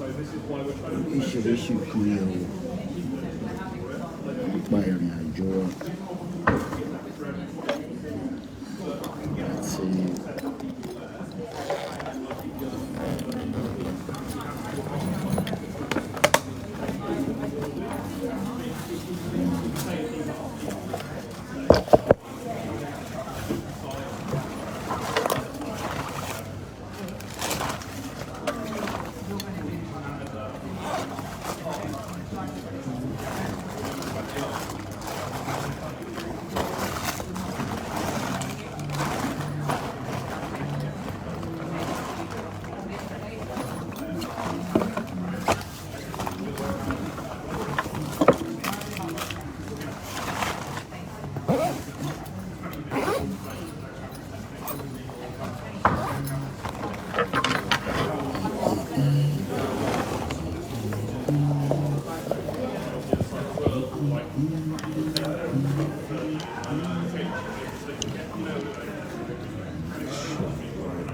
Oríṣiríṣi nǹkan yẹ̀wò nípa ìrìnàjò wa àti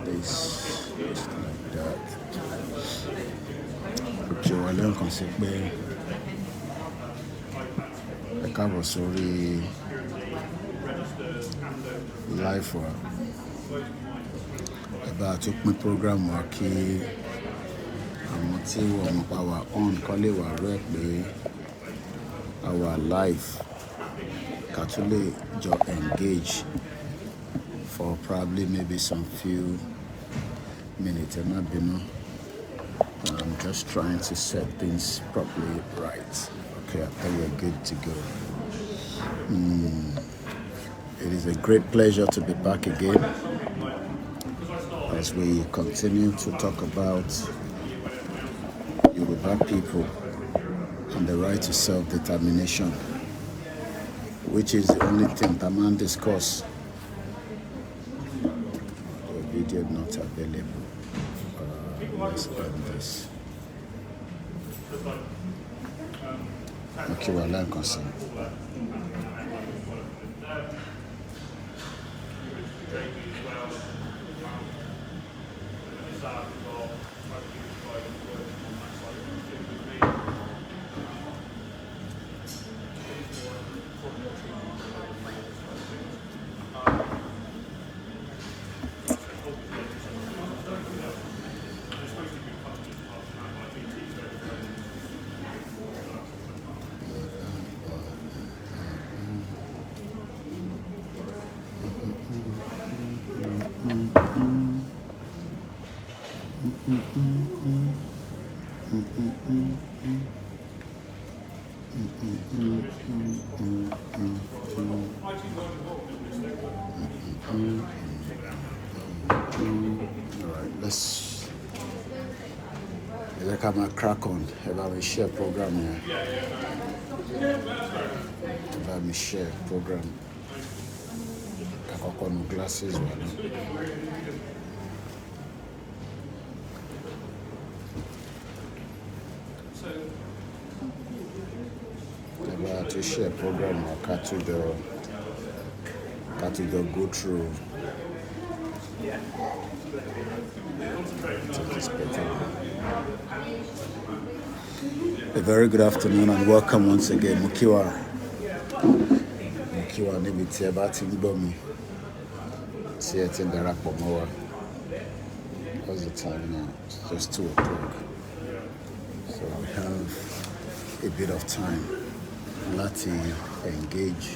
this just like that. Mo kí wa lẹ́ẹ̀kan sí pé ẹ káàbọ̀ sórí live wa. Ẹ bá tún pín program wa kí àwọn tí wọ́n mọ̀ pa wà on kọ́ lè wà rẹ́ pé a wà live, ká tún lè jọ engage for probably maybe some few minutes. Ẹ má bínú. I'm just trying to set things properly right. Okay, I think we're good to go. It is a great pleasure to be back again as we continue to talk about Yoruba people and the right to self-determination, which is the only thing that man discuss. The video not available. Let's end this. Okay, well, lẹ́ẹ̀kan sí. All right, let's ẹ jẹ́ ká máa crack on. Ẹ bá mi share program yẹn. Ẹ bá mi share program. Ká kọ́kọ́ nu glasses wa náà. Ẹ bá ti share program wa ká tún jọ go through. I think it's better now. A very good afternoon and welcome once again. Mo kí wa, mo kí wa níbi tí ẹ bá ti ń gbọ́ mi, tí ẹ ti ń darapọ̀ mọ́ wa. What's the time now? It's just 2 o'clock. So we have a bit of time láti engage.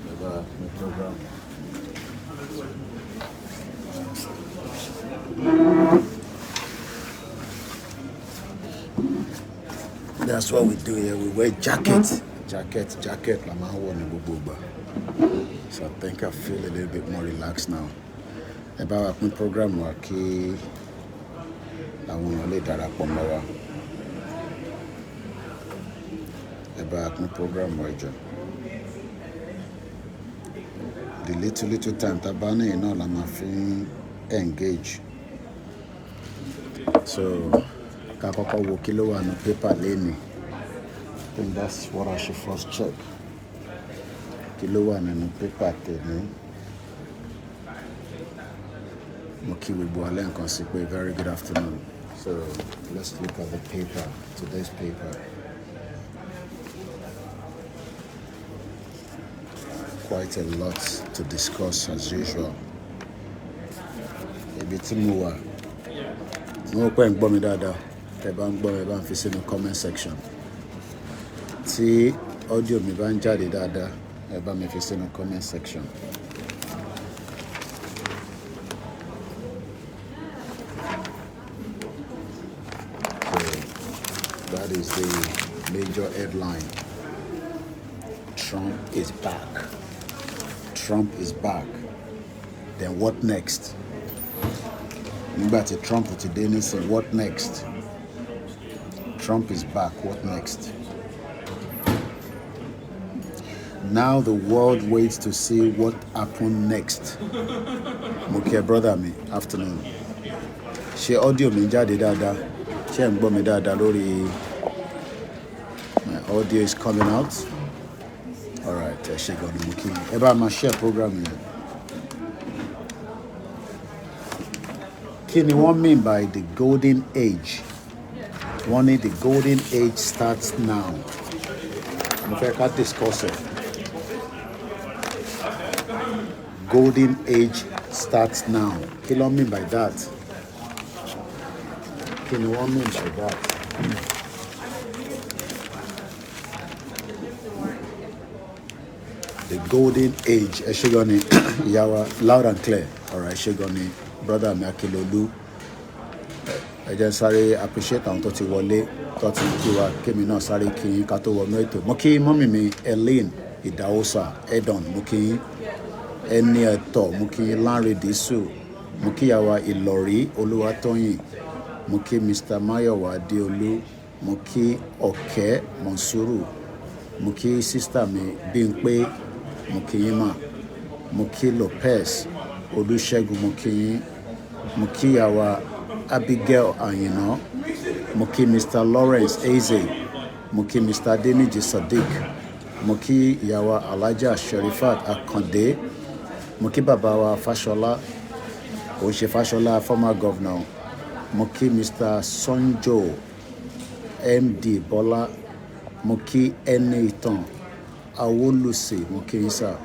Ẹ bá pín program. That's what we do here. We wear jacket, jacket, jacket la máa ń wọ̀ ní gbogbo ìgbà. So I think I feel a little bit more relaxed now. Ẹ bá wa pín program wa kí àwọn èèyàn lè darapọ̀ mọ́ wa. Ẹ bá wa pín program wa jọ. The little little time tá a bá ní yìí náà la máa fi ń engage. So ká kọ́kọ́ wo kí ló wà ní paper lénìí. I think that's what I should first check. Kí ló wà nínú paper tèmi? Mo kí gbogbo wa lẹ́ẹ̀kan sí pé very good afternoon. So let's look at the paper, today's paper. Quite a lot to discuss as usual. Ibi tí mo wà, mo rò pé ẹ̀ ń gbọ́ mi dáadáa. Tẹ́ bá ń gbọ́ mi, ẹ bá ń fi sínú comment section. Tí audio mi bá ń jáde dáadáa, ẹ bá mi fi sínú comment section. So that is the major headline. Trump is back. Trump is back. Then what next? Nígbà tí Trump ti dé nísìn, what next? Trump is back, what next? Now the world waits to see what happen next. Mo kí ẹ brother mi, afternoon. Ṣé audio mi ń jáde dáadáa? Ṣé ẹ̀ ń gbọ́ mi dáadáa lórí my audio is coming out? Alright, ẹ ṣé gan ni mo kí yín. Ẹ bá máa share program yẹn. Kí ni wọ́n mean by the golden age? Wọ́n ní the golden age starts now. Mo fẹ́ ká discuss ẹ̀. Golden age starts now. Kí ló mean by that? Kí ni wọ́n mean by that? The golden age. Ẹ ṣé gan ni ìyá wa loud and clear. Alright, ẹ ṣé gan ni brother mi Akilolu. Ẹ jẹ́ n sáré appreciate àwọn tó ti wọlé, tó ti kí wa, kémi náà sáré kí yín ká tó wọnú ètò. Mo kí mọ́mì mi Elaine Idahosa Edon, mo kí yín. Ẹni ẹ̀tọ́, mo kí yín Lanre Disu, mo kí ìyá wa Ìlọ̀rí Olúwatóyìn, mo kí Mr. Mayowa Adeolu, mo kí Ọ̀kẹ́ Monsuru, mo kí sister mi Bímpé, mo kí yín mà, mo kí Lopez Olúṣẹ́gun, mo kí yín, mo kí ìyá wa Abigail Àyìnà, mo kí Mr. Lawrence Eze, mo kí Mr. Adeniji Sadiq, mo kí ìyá wa Alhaja Sherifat Akande, mo kí bàbá wa Fáṣọlá, kò ń ṣe Fáṣọlá former governor, mo kí Mr. Sanjo MD Bọ́lá, mo kí Ẹni Ìtàn Awólùsì, mo kí yín sà,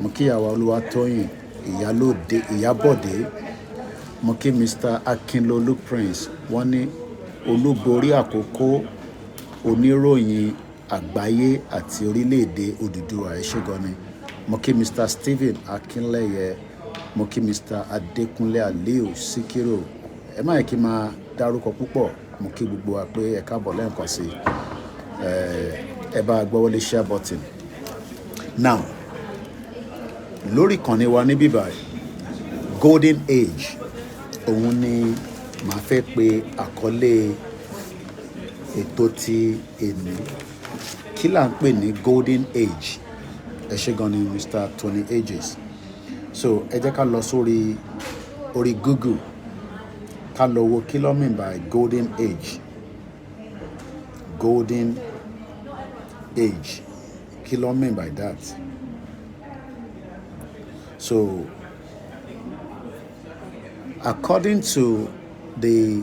mo kí ìyá wa Olúwatóyìn Ìyálóde Ìyábọ̀dé, mo kí Mr. Akinlolú Prince, wọ́n ní olúborí àkókò oníròyìn àgbáyé àti orílẹ̀-èdè Odùduwà, ẹ ṣé gan ni. Mo kí Mr. Stephen Akinleye, mo kí Mr. Adekunle Aliu Sikiru. Ẹ má yẹ kí n máa dárúkọ púpọ̀, mo kí gbogbo wa pé ẹ káàbọ̀ lẹ́ẹ̀kan sí i. Ẹ bá gbọ́wọ́lé share button. Now, lórí ìkànnì wa níbí báyìí, Golden Age, òun ni màá fẹ́ pe àkọlé ètò ti èní. Kí là ń pè ní Golden Age? Ẹ ṣé gan ni Mr. Tony Ages. So ẹ jẹ́ ká lọ sórí orí Google, ká lọ wo kí ló mean by Golden Age. Golden Age. Kí ló mean by that? So according to the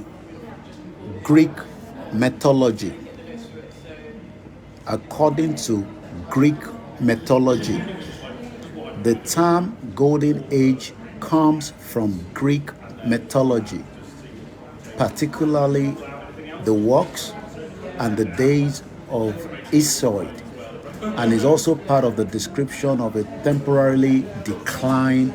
Greek mythology, according to Greek mythology, the term Golden Age comes from Greek mythology, particularly the works and the days of Hesiod, and is also part of the description of a temporarily decline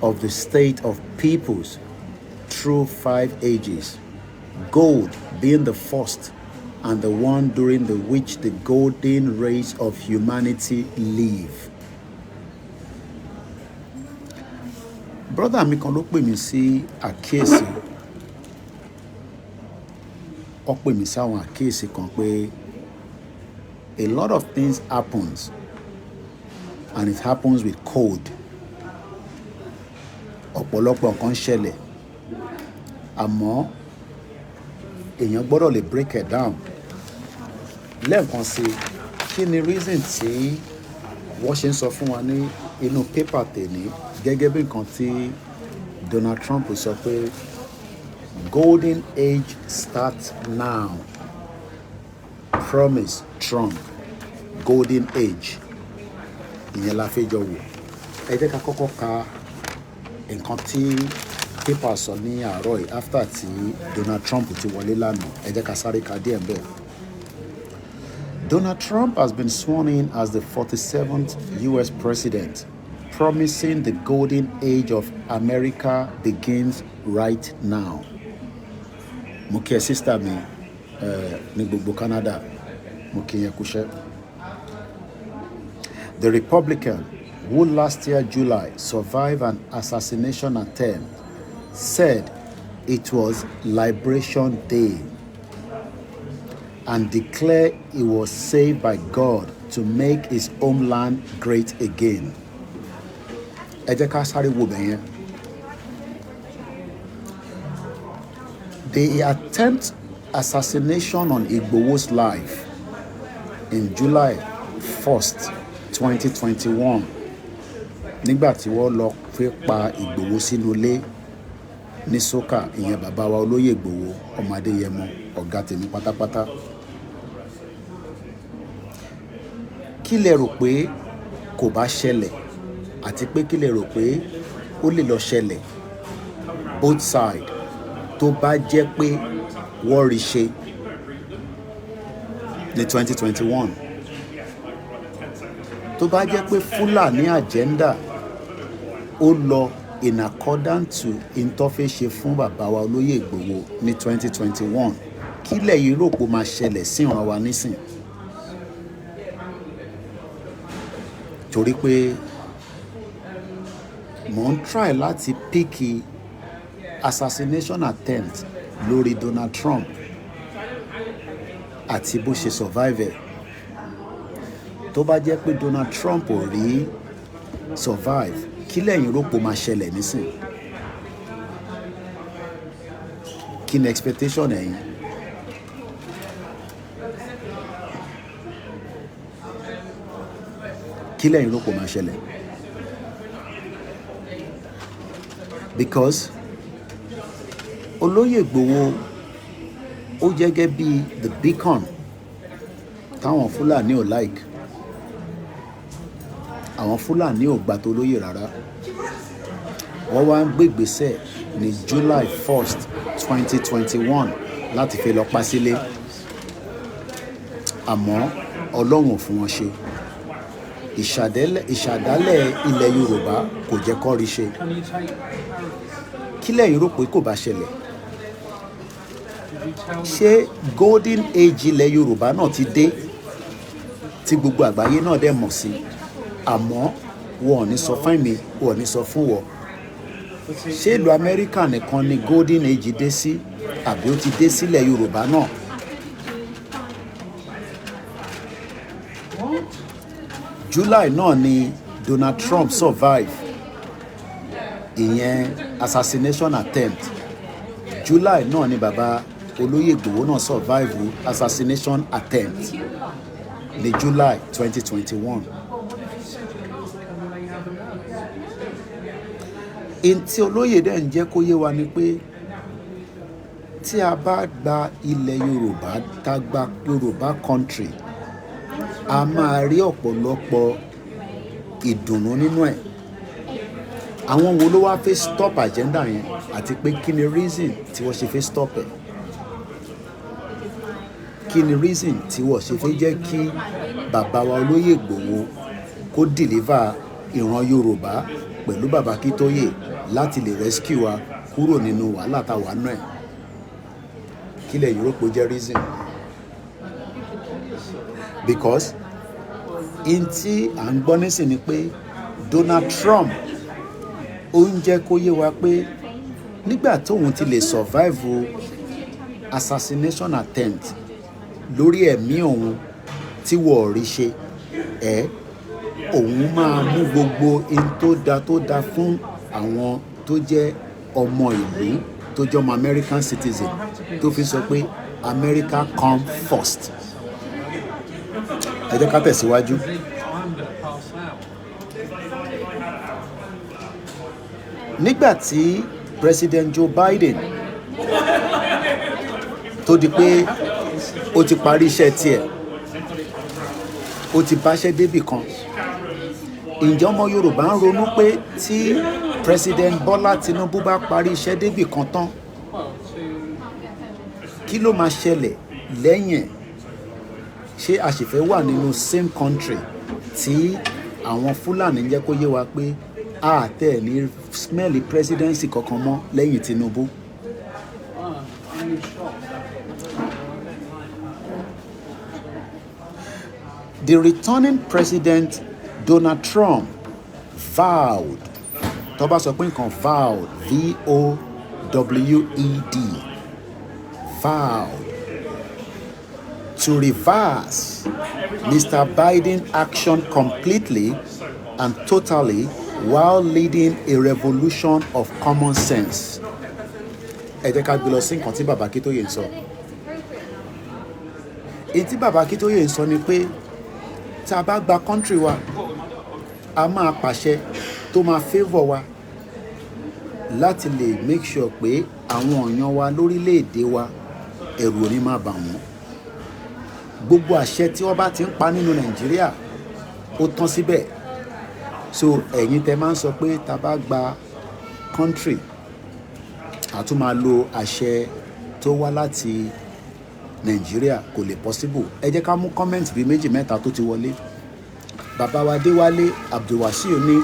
of the state of peoples through 5 ages, gold being the first and the one during the which the golden race of humanity live. Brother mi kan ló pè mí sí àkíyèsí. Ó pè mí sí àwọn àkíyèsí kan pé a lot of things happens and it happens with code. Ọ̀pọ̀lọpọ̀ nǹkan ṣẹlẹ̀, àmọ́ èèyàn gbọ́dọ̀ lè break it down. Lẹ́ẹ̀kan sí, kí ni reason tí Wọ́n ṣe ń sọ fún wa ní inú pépà tèní gẹ́gẹ́ bí nǹkan tí Donald Trump sọ pé golden age starts now, promise Trump. Golden age ìyẹn la fẹ́ jọ wò. Ẹ jẹ́ ká kọ́kọ́ ka nǹkan tí pépà sọ ní àárọ̀ yìí after tí Donald Trump ti wọlé lánàá. Ẹ jẹ́ ká sáré ka díẹ̀ bẹ́ẹ̀. Donald Trump has been sworn in as the 47th US president, promising the golden age of America begins right now. Mo kí ẹ, sister mi ní gbogbo Canada, mo kí yẹn kúṣẹ́. The Republican, who last year July survived an assassination attempt, said it was Liberation Day and declared he was saved by God to make his homeland great again. Ẹ jẹ́ ká sáré wo bẹ̀ yẹn. The attempt assassination on Igboho's life in July 1st, 2021, nígbà tí wọ́n lọ fẹ́ pa Ìgbòho sínú ilé ní Sókà, ìyẹn bàbá wa olóyè Ìgbòho ọmọ Adéyẹmọ, ọ̀gá tèmi pátápátá. Kí lẹ rò pé kò bá ṣẹlẹ̀, àti pé kí lẹ rò pé ó lè lọ ṣẹlẹ̀ both side tó bá jẹ́ pé wọ́n rí ṣe ní 2021, tó bá jẹ́ pé Fúlàní agenda ó lọ in accordance to in tó fẹ́ ṣe fún bàbá wa olóyè Ìgbòho ní 2021, kí lẹ̀yin rò pé ó máa ṣẹlẹ̀ sí ìran wa nísìn? Torí pé mò ń try láti pick assassination attempt lórí Donald Trump àti bó ṣe survive ẹ̀. Tó bá jẹ́ pé Donald Trump ò rí survive, kí lẹ̀yin rò pé ó máa ṣẹlẹ̀ nísìn? Kí ni expectation ẹ̀yin? Kí lẹ̀yin rò pé ó máa ṣẹlẹ̀? Because olóyè Ìgbòho ó jẹ́ gẹ́gẹ́ bí the beacon táwọn Fúlàní ò like. Àwọn Fúlàní ò gbà tó lóyè rárá. Wọ́n wá ń gbégbèsè ní July 1st, 2021 láti fi lọ pa sílé, àmọ́ Ọlọ́run ò fún wọn ṣe. Ìṣàdálẹ̀ ilẹ̀ Yorùbá kò jẹ́ kó rí ṣe. Can you take Kí lẹ̀yin rò pé kò bá ṣẹlẹ̀? Did you tell the Ṣé golden age ilẹ̀ Yorùbá náà ti dé tí gbogbo àgbáyé náà dẹ̀ mọ̀ sí, àmọ́ wọn ò ní sọ fún mi, wọn ò ní sọ fún wọ? Ṣé ìlú Amẹ́ríkà nìkan ni golden age dé sí, àbí ó ti dé sílẹ̀ Yorùbá náà? What? July náà ni Donald Trump survive ìyẹn assassination attempt. July náà ni bàbá olóyè Ìgbòho náà survive assassination attempt ní July 2021. Well, what if you said you can't? Can they have a no? In tí olóyè dẹ̀ ń jẹ́ kó yé wa ni pé tí a bá gba ilẹ̀ Yorùbá, tá gba Yorùbá country, a máa rí ọ̀pọ̀lọpọ̀ ìdùnnú nínú ẹ̀. Àwọn wo ló wá fẹ́ stop agenda yẹn, àti pé kí ni reason tí wọ́n ṣe fẹ́ stop ẹ̀? Kí ni reason tí wọ́n ṣe fẹ́ jẹ́ kí bàbá wa olóyè Ìgbòho kó deliver ìran Yorùbá pẹ̀lú bàbá Akíntóyè láti lè rescue wa kúrò nínú wàhálà tá a wà nínú ẹ̀? Kí lẹ̀yin rò pé ó jẹ́ reason? Because in tí à ń gbọ́ nísìn ni pé Donald Trump ó ń jẹ́ kó yé wa pé nígbà tóun ti lè survive assassination attempt lórí ẹ̀mí òun tí wọ́n rí ṣe ẹ̀, òun máa mú gbogbo in tó da fún àwọn tó jẹ́ ọmọ ìlú, tó jẹ́ ọmọ American citizen, tó fi sọ pé America come first. Ẹ jẹ́ ká tẹ̀síwájú. I'm going to pass out. Nígbà tí President Joe Biden tó di pé ó ti parí iṣẹ́ tiẹ̀, ó ti báṣẹ́ débì kan, ǹjẹ́ ọmọ Yorùbá ń ronú pé tí President Bọ́lá Tinubu bá parí iṣẹ́ débì kan tán, kí ló máa ṣẹlẹ̀ lẹ́yìn ẹ̀? Ṣé a sì fẹ́ wà nínú same country tí àwọn Fúlàní ń jẹ́ kó yé wa pé a tẹ̀ ní smell presidency kankan mọ́ lẹ́yìn Tinubu? Ah, new shop. The returning President Donald Trump vowed, tó bá sọ pé nǹkan vowed, vowed, vowed to reverse Mr. Biden action completely and totally while leading a revolution of common sense. Ẹ jẹ́ ká gbé lọ sí nǹkan tí bàbá Akíntóyè ń sọ. Èyí tí bàbá Akíntóyè ń sọ ni pé tá a bá gba country wa, a máa pàṣẹ tó máa favour wa láti lè make sure pé àwọn èèyàn wa lórílẹ̀‐èdè wa, ẹ̀rù ò ní máa bà wọ́n. Gbogbo àṣẹ tí wọ́n bá ti ń pa nínú Nàìjíríà, ó tán síbẹ̀. So ẹ̀yin tẹ máa ń sọ pé tá a bá gba country, a tún máa lo àṣẹ tó wá láti Nàìjíríà, kò lè possible. Ẹ jẹ́ ká mú comment bíi méjì mẹ́ta tó ti wọlé. Bàbá wa Déwálé Abdulwasiu ní,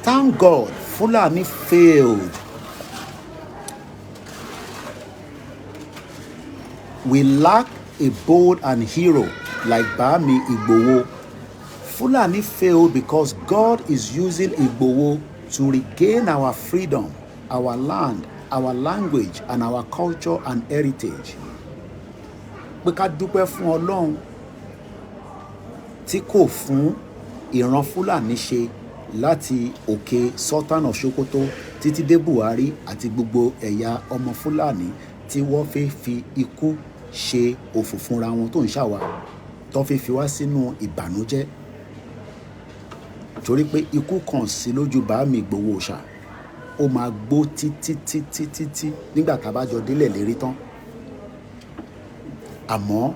"Thank God Fulani failed. We lack a bold and hero like Bami Igboho. Fulani failed because God is using Igboho to regain our freedom, our land, our language and our culture and heritage." Pé ká dúpẹ́ fún Ọlọ́run tí kò fún ìran Fúlàní ṣe láti òkè Sultan of Sokoto títí dé Buhari àti gbogbo ẹ̀yà ọmọ Fúlàní tí wọ́n fẹ́ fi ikú ṣe òfò fúnra wọn, tó ń ṣàwà tó fi fi wá sínú ìbànújẹ́, torí pé ikú kan sí lójú bàámi Ìgbòho Òòṣà, ó máa gbó títí títí títí nígbà tá a bá jọ délẹ̀ lérí tán. Àmọ́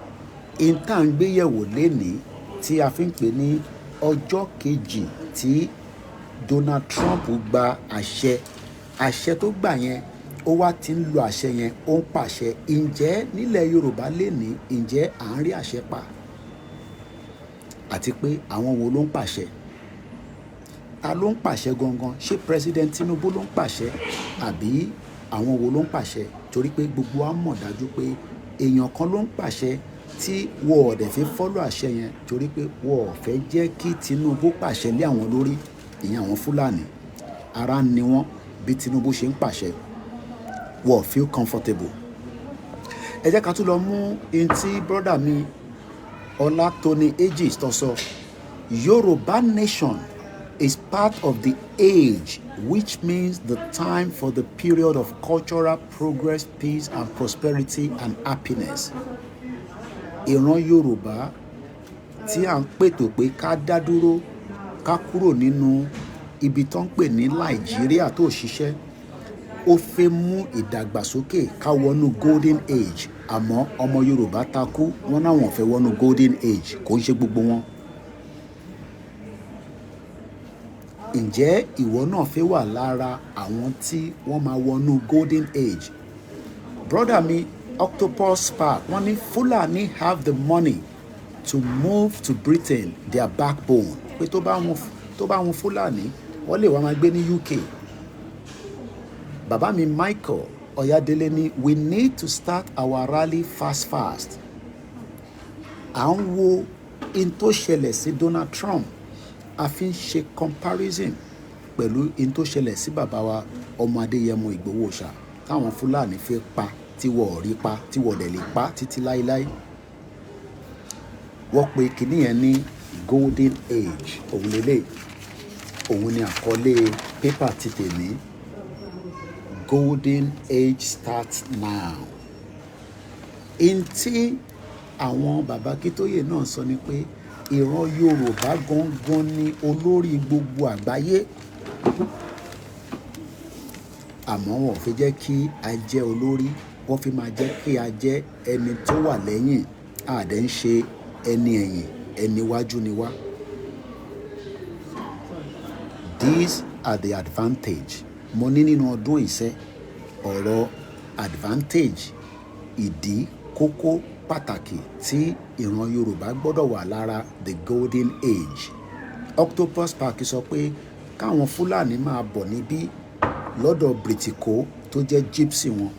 in tá à ń gbéyẹ̀wò lénìí, tí a fi ń pè ní ọjọ́ kejì tí Donald Trump gba àṣẹ, àṣẹ tó gbà yẹn, ó wá ti ń lo àṣẹ yẹn, ó ń pàṣẹ. Ǹjẹ́ nílẹ̀ Yorùbá lénìí, ǹjẹ́ à ń rí àṣẹ pa? Àti pé àwọn wo ló ń pàṣẹ? Ta ló ń pàṣẹ gangan? Ṣé President Tinubu ló ń pàṣẹ, àbí àwọn wo ló ń pàṣẹ? Torí pé gbogbo wa mọ̀ dájú pé èèyàn kan ló ń pàṣẹ tí wọ́n ò dẹ̀ fi follow àṣẹ yẹn, torí pé wọ́n ò fẹ́ jẹ́ kí Tinubu pàṣẹ lé àwọn lórí. Ìyẹn àwọn Fúlàní, ara ni wọ́n bí Tinubu ṣe ń pàṣẹ, wọ́n feel comfortable. Ẹ jẹ́ ká tún lọ mú in tí brother mi Ọlátọ́ni Aegis tó sọ. Yorùbá nation is part of the age, which means the time for the period of cultural progress, peace and prosperity and happiness. Ìran Yorùbá tí à ń pètò pé ká dá dúró, ká kúrò nínú ibi tó ń pè ní Nàìjíríà tó ṣiṣẹ́, ó fẹ́ mú ìdàgbàsókè ká wọnú golden age. Àmọ́ ọmọ Yorùbá takú, wọ́n náà wọ́n fẹ́ wọnú golden age. Kò ń ṣe gbogbo wọn. Ǹjẹ́ ìwọ náà fẹ́ wà lára àwọn tí wọ́n máa wọnú golden age? Brother mi Octopus Park, wọ́n ní Fulani have the money to move to Britain, their backbone. Pé tó bá wọn Fúlàní, wọ́n lè wá máa gbé ní UK. Bàbá mi Michael Ọ̀yádélé ní, "We need to start our rally fast fast." À ń wo in tó ṣẹlẹ̀ sí Donald Trump, a fi ń ṣe comparison pẹ̀lú in tó ṣẹlẹ̀ sí bàbá wa ọmọ Adéyẹmọ Ìgbòho Òòṣà, táwọn Fúlàní fẹ́ pa tí wọ́n ò rí pa, tí wọ́n dẹ̀ lè pa títí láéláé. Wọ́n pe kinní yẹn ní golden age. Òun lélẹ̀, òun ni àkọlé pépà ti tèmi, "Golden Age Starts Now". In tí àwọn bàbá Akíntóyè náà sọ ni pé Ìran Yorùbá gangan ni olórí gbogbo àgbáyé, àmọ́ wọn ò fi jẹ́ kí a jẹ́ olórí, wọ́n fi máa jẹ́ kí a jẹ́ ẹni tó wà lẹ́yìn. A dẹ̀ ń ṣe ẹni ẹ̀yìn, ẹni iwájú ni wá. These are the advantage mo ní nínú ọdún ìṣe ọ̀rọ̀ advantage, ìdí kókó pàtàkì tí ìran Yorùbá gbọ́dọ̀ wà lára the golden age. Octopus Park sọ pé káwọn Fúlàní máa bọ̀ níbí lọ́dọ̀ Britico tó jẹ́ gypsy wọn.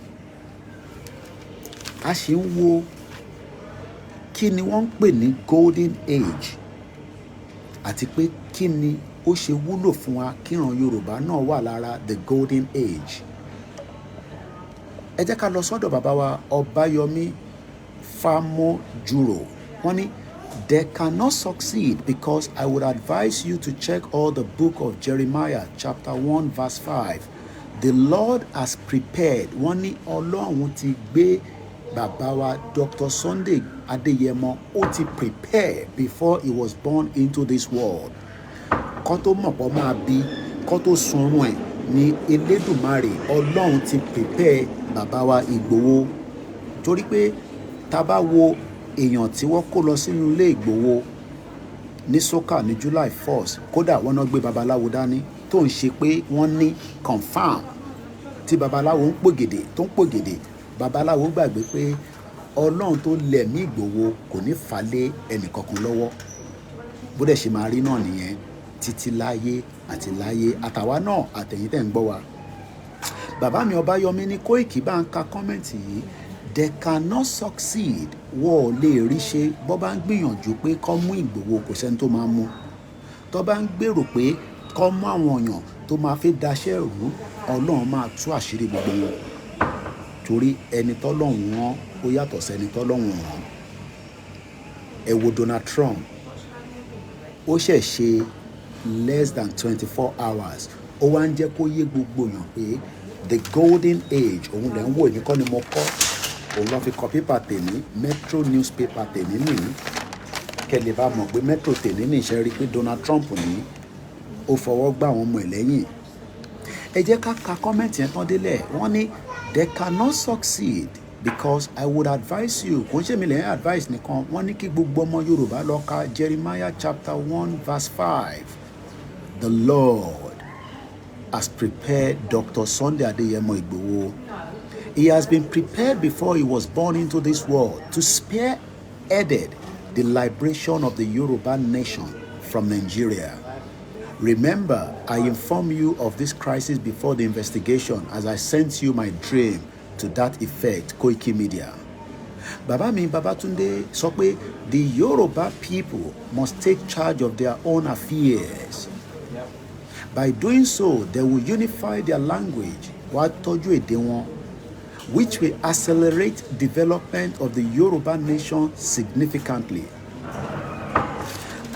A sì ń wo kí ni wọ́n ń pè ní golden age, àti pé kí ni ó ṣe wúlò fún wa kíran Yorùbá náà wà lára the golden age. Ẹ jẹ́ ká lọ sọ́dọ̀ bàbá wa Ọbáyọmí Fámójúrò. Wọ́n ní they cannot succeed because I would advise you to check all the book of Jeremiah chapter 1 verse 5. The Lord has prepared. Wọ́n ní Ọlọ́run ti gbé bàbá wa Dr. Sunday Adéyẹmọ, ó ti prepare before he was born into this world. Kọ́ tó mọ̀ pọ̀ máa bí, kọ́ tó sunrun ẹ̀ ní Elédùmarè Ọlọ́run ti prepare bàbá wa Ìgbòho, torí pé tá a bá wo èèyàn tí wọ́n kó lọ sínú ilé Ìgbòho ní Soka ní July 1st, kódà wọ́n náà gbé babaláwo dání tó ń ṣe pé wọ́n ní confam tí babaláwo ń pògèdè tó ń pògèdè. Babaláwo gbàgbé pé Ọlọ́run tó lẹ̀mí Ìgbòho kò ní fà lé ẹnìkankan lọ́wọ́. Bó dẹ̀ ṣe máa rí náà nìyẹn títí láyé àti láyé, àtàwa náà àtẹ̀yìn tẹ̀ ń gbọ́ wa. Bàbá mi Ọbáyọmí ní Kóìkì bá ń ka comment yìí. They cannot succeed, wọ́n ò lè rí ṣe. Bọ́ bá ń gbìyànjú pé kọ́ mú Ìgbòho, kò sẹ́ni tó máa mú. Tó bá ń gbèrò pé kọ́ mú àwọn èèyàn tó máa fi daṣẹ́ rú, Ọlọ́run máa tú àṣírí gbogbo wọn, torí ẹni tọ́lọ́run rán ó yàtọ̀ sẹ́ni tọ́lọ́run rán. Ẹ wo Donald Trump, ó ṣẹ̀ ṣe less than 24 hours, ó wá ń jẹ́ kó yé gbogbo èèyàn pé the golden age òun lẹ̀ ń wò. Èmi kọ́ ni mo kọ́, òun lọ́ fi kọ pépà tèmi, Metro newspaper tèmi nìyí, kẹ́ lè bá mọ̀ pé Metro tèmi ní ìṣe rí pé Donald Trump ní ó fọwọ́ gbá àwọn ọmọ ẹ̀ lẹ́yìn. Ẹ jẹ́ ká ka comment yẹn tán délẹ̀. Wọ́n ní they cannot succeed because I would advise you, kò ń ṣe mi lẹ́yìn advice nìkan, wọ́n ní kí gbogbo ọmọ Yorùbá lọ ka Jeremiah chapter 1 verse 5. The Lord has prepared Dr. Sunday Adeyemo Igboho. He has been prepared before he was born into this world to spearheaded the liberation of the Yoruba nation from Nigeria. Remember, I inform you of this crisis before the investigation, as I sent you my dream to that effect, Koiki Media. Bàbá mi Babatunde sọ pé the Yoruba people must take charge of their own affairs. By doing so, they will unify their language, wá tọ́jú èdè wọn, which will accelerate development of the Yoruba nation significantly.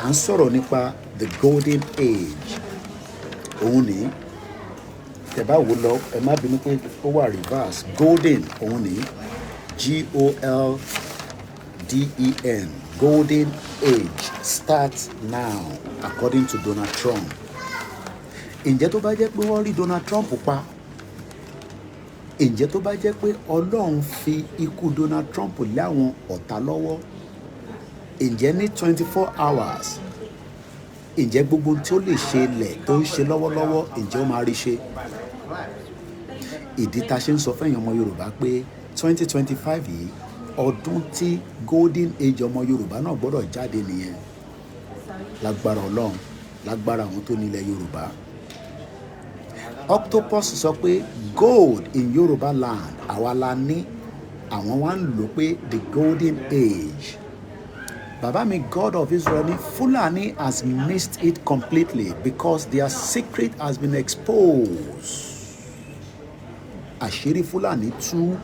À ń sọ̀rọ̀ nípa the golden age. Òun ní tẹ́ bá wò lọ, ẹ má bínú pé ó wà reverse. Golden òun ní golden, golden age starts now according to Donald Trump. Ǹjẹ́ tó bá jẹ́ pé wọ́n rí Donald Trump pa, ǹjẹ́ tó bá jẹ́ pé Ọlọ́run fi ikú Donald Trump lé àwọn ọ̀tá lọ́wọ́, ǹjẹ́ ní 24 hours, ǹjẹ́ gbogbo tí ó lè ṣe lẹ̀ tó ń ṣe lọ́wọ́lọ́wọ́, ǹjẹ́ ó máa rí ṣe? Ìdí tá a ṣe ń sọ fẹ́yìn ọmọ Yorùbá pé 2025 yìí, ọdún tí golden age ọmọ Yorùbá náà gbọ́dọ̀ jáde nìyẹn, lágbára Ọlọ́run, lágbára àwọn tó nílẹ̀ Yorùbá. Octopus sọ pé gold in Yorùbá land, àwa la ní, àwọn wá ń lò pé the golden age. Bàbá mi God of Israel ní Fulani has missed it completely because their secret has been exposed. Àṣírí Fúlàní tú,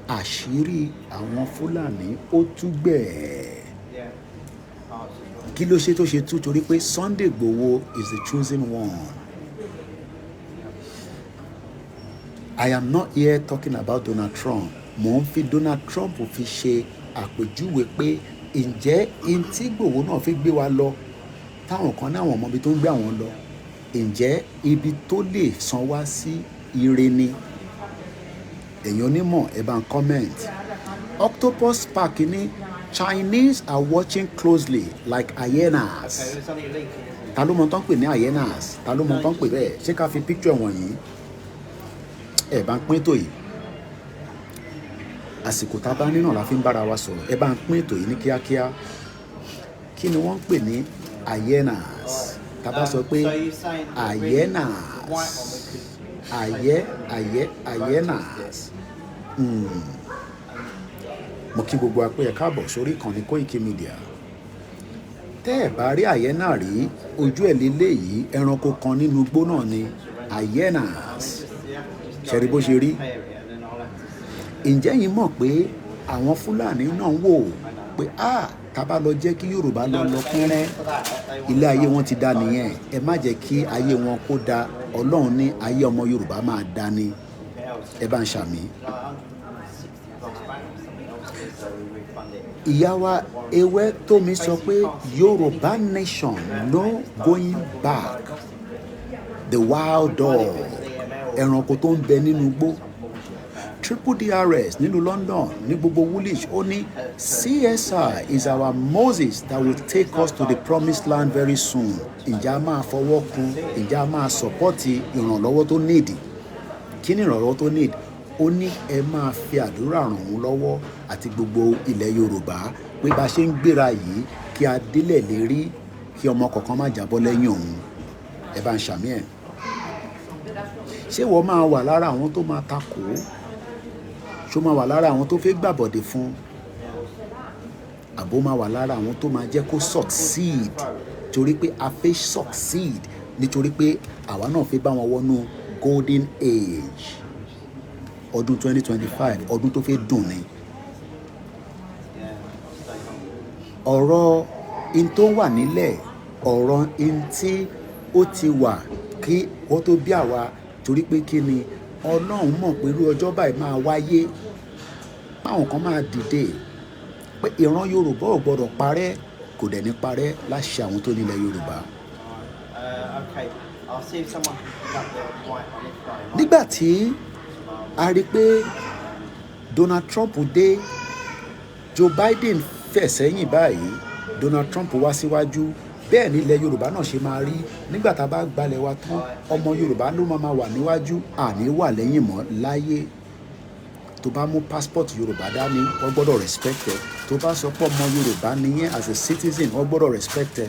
àṣírí àwọn Fúlàní ó tú gbẹ̀ẹ́. Kí ló ṣe tó ṣe tú? Torí pé Sunday Igboho is the chosen one. I am not here talking about Donald Trump. Mò ń fi Donald Trump fi ṣe àpèjúwe pé Ǹjẹ́ in tí Ìgbòho náà fi gbé wa lọ, táwọn kan ní àwọn ọmọ ibi tó ń gbé àwọn lọ, ǹjẹ́ ibi tó lè san wá sí ire ni? Ẹ̀yin onímọ̀, ẹ bá ń comment. Octopus Park ní Chinese are watching closely like hyenas. Okay, it's only leaking, isn't it? Ta ló mọ tán pè ní hyenas? Ta ló mọ tán pè bẹ́ẹ̀? Ṣé ká fi picture wọ̀nyí? Ẹ bá ń pín ètò yìí. Àsìkò tá a bá nínà la fi ń bára wa sọ̀rọ̀. Ẹ bá ń pín ètò yìí ní kíákíá. Kí ni wọ́n ń pè ní hyenas? Tá a bá sọ pé So you're saying that really the hyenas, white one we could ayẹ ayẹ hyenas. Mo kí gbogbo wa pé ẹ káàbọ̀ sórí ìkànnì Koiki Media. Tẹ́ ẹ̀ bá rí hyena rí, ojú ẹ̀ lélẹ́yìí. Ẹranko kan nínú igbó náà ni hyenas. Ṣé rí bó ṣe rí? Ǹjẹ́ yín mọ̀ pé àwọn Fúlàní náà ń wò pé a tá bá lọ jẹ́ kí Yorùbá lọ lọ pínrẹ́, ilé ayé wọn ti da nìyẹn. Ẹ má jẹ́ kí ayé wọn kó da. Ọlọ́run ní ayé ọmọ Yorùbá máa da ni. Ẹ bá ń ṣàmín. Ìyá wa Ewé Tómi sọ pé Yorùbá nation, no going back. The wild dog, ẹranko tó ń bẹ nínú igbó. Triple DRS nílùú London ní gbogbo Woolwich, ó ní CSI is our Moses that will take us to the promised land very soon. Ǹjẹ́ a máa fọwọ́ kun? Ǹjẹ́ a máa support ìrànlọ́wọ́ tó need? Kí ni ìrànlọ́wọ́ tó need? Ó ní ẹ máa fi àdúrà ràn òun lọ́wọ́ àti gbogbo ilẹ̀ Yorùbá pé bá a ṣe ń gbéra yìí, kí a délẹ̀ lérí, kí ọmọ kọ̀ọ̀kan má jábọ́ lẹ́yìn òun. Ẹ bá ń ṣàmín ẹ̀. Ṣé wọ́n máa wà lára àwọn tó máa takò ó? Ṣó máa wà lára àwọn tó fẹ́ gbàbọ̀dè fún? Àbó máa wà lára àwọn tó máa jẹ́ kó succeed? Torí pé a fẹ́ succeed, nítorí pé àwa náà fẹ́ bá wọn wọnú golden age ọdún 2025, ọdún tó fẹ́ dùn ni. Ọ̀rọ̀ in tó wà nílẹ̀, ọ̀rọ̀ in tí ó ti wà kí ó tó bí àwa, torí pé kí ni? Ọlọ́run mọ̀ pé irú ọjọ́ báyìí máa wáyé, báwọn kan máa dìde pé ìran Yorùbá ò gbọ́dọ̀ parẹ́. Kò dẹ̀ ní parẹ́ láṣẹ àwọn tó nílẹ̀ Yorùbá. Okay, I'll see if someone can pick up the white one. If not, it might Nígbà tí a rí i pé Donald Trump dé, Joe Biden fẹ̀ sẹ́yìn báyìí, Donald Trump wá síwájú. Bẹ́ẹ̀ ni ilẹ̀ Yorùbá náà ṣe máa rí nígbà tá a bá gbalẹ̀ wa tán. Ọmọ Yorùbá ló máa wà níwájú, àní wà lẹ́yìn mọ́ láyé. Tó bá mú passport Yorùbá dání, wọ́n gbọ́dọ̀ respect ẹ. Tó bá sọ pé ọmọ Yorùbá nìyẹn as a citizen, wọ́n gbọ́dọ̀ respect ẹ.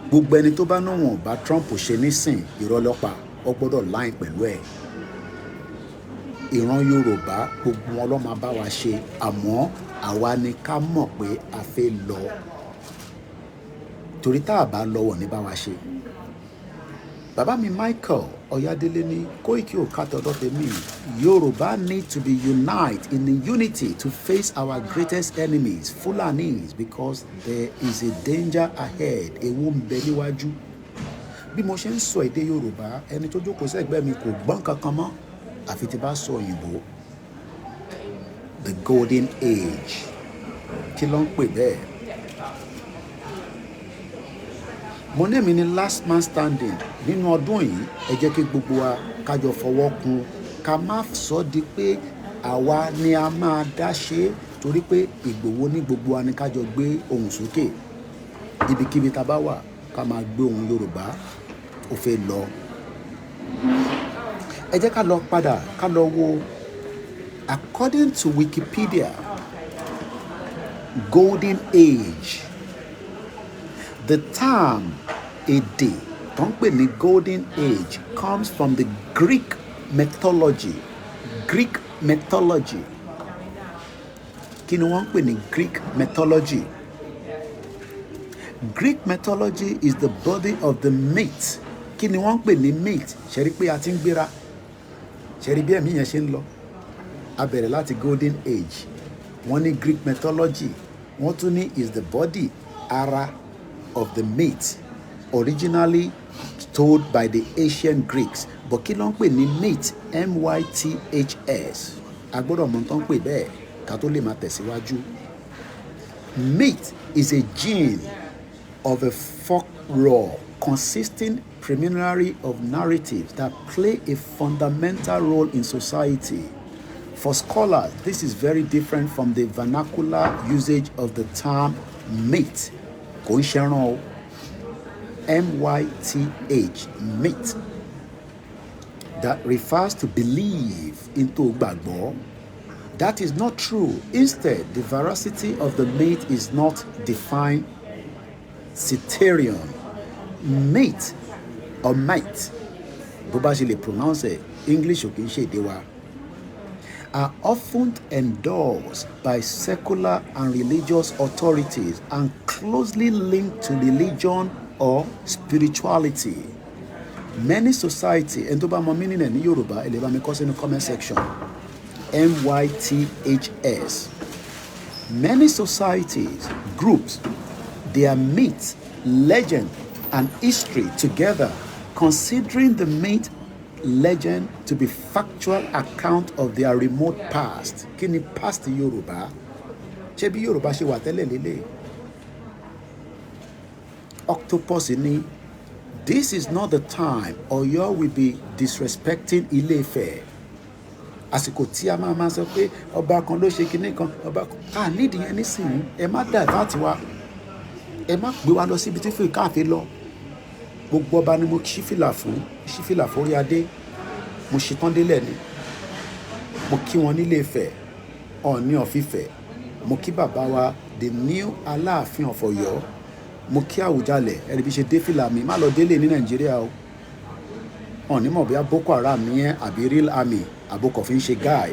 Gbogbo ẹni tó bá náà wọ́n bá Trump ṣe nísìn, irọ́ lọ́pa. Wọ́n gbọ́dọ̀ line pẹ̀lú ẹ̀. Ìran Yorùbá, gbogbo wọn ló máa bá wa ṣe, àmọ́ àwa ni ká mọ̀ pé a fẹ́ lọ, torí tá a bá lọ́wọ́ ní bá wa ṣe. Bàbá mi Michael Ọ̀yádélé ní Kóìkì ò kàtọ́dọ̀ tèmi. Yorùbá need to be unite in unity to face our greatest enemies, Fulanis, because there is a danger ahead. Ewu ń bẹ níwájú. Bí mo ṣe ń sọ èdè Yorùbá, ẹni tó jókòó sẹ́gbẹ́ mi kò gbọ́n kankan mọ́, àfi tí bá sọ òyìnbó. The golden age, kí ló ń pè bẹ́ẹ̀? Mo ní èmi ní last man standing nínú ọdún yìí. Ẹ jẹ́ kí gbogbo wa kájọ fọwọ́ kun, ká má sọ di pé àwa ni a máa dá ṣe, torí pé Ìgbòho ní gbogbo wa ní kájọ gbé ohùn sókè. Ibikíbi tá a bá wà, ká máa gbé ohùn Yorùbá ó fẹ́ lọ. Ẹ jẹ́ ká lọ padà, ká lọ wo. According to Wikipedia, golden age, the term, èdè tó ń pè ní golden age, comes from the Greek mythology. Greek mythology, kí ni wọ́n ń pè ní Greek mythology? Greek mythology is the body of the myth. Kí ni wọ́n ń pè ní myth? Ṣe rí pé a ti ń gbéra? Ṣe rí bí ẹ̀mí yẹn ṣe ń lọ? A bẹ̀rẹ̀ láti golden age. Wọ́n ní Greek mythology, wọ́n tún ní is the body, ara, of the myth originally told by the ancient Greeks. But kí ló ń pè ní myth? M-Y-T-H-S. A gbọ́dọ̀ mọ̀ tán pè bẹ́ẹ̀ ká tó lè máa tẹ̀síwájú. Myth is a genre of a folklore consisting primarily of narratives that play a fundamental role in society. For scholars, this is very different from the vernacular usage of the term myth. Kò ń ṣẹran o. myth, myth, that refers to belief into gbàgbọ́. That is not true. Instead, the veracity of the myth is not defined criterion. Myth or might, bó bá ṣe lè pronounce it, English ò kì í ṣe èdè wa, are often endorsed by secular and religious authorities and closely linked to religion or spirituality. Many society, ẹni tó bá mọ meaning ẹ̀ ní Yorùbá, ẹ lè bá mi kọ sínú comment section. myths. Many societies, groups, their myth, legend, and history together, considering the myth, legend to be factual account of their remote past. Kí ni past Yorùbá? Ṣé bí Yorùbá ṣe wà tẹ́lẹ̀ lélẹ̀? Octopus ní, "This is not the time Ọ̀yọ́ will be disrespecting Ilé-Ifẹ̀." Àsìkò tí a máa máa sọ pé ọba kan ló ṣe kinní kan, ọba kan a nídìí yẹn nísìnyí. Ẹ má divert wa, ẹ má gbé wa lọ síbi tí fún káàfin lọ. Gbogbo ọba ni mo ṣí fìlà fún, ṣí fìlà fórí adé, mo ṣetán délẹ̀ ni. Mo kí wọn nílé Ifẹ̀, Ọọ̀ni of Ifẹ̀. Mo kí bàbá wa, the new Aláàfin of Ọ̀yọ́. Mo kí Àwùjalẹ̀. Ẹ̀rí bí ṣe dé fìlà mi. Má lọ délé ní Nàìjíríà o. Ọ̀ní mọ̀ bí Boko Haram ní ẹ́ àbí real army àbókọ̀ fi ń ṣe guy.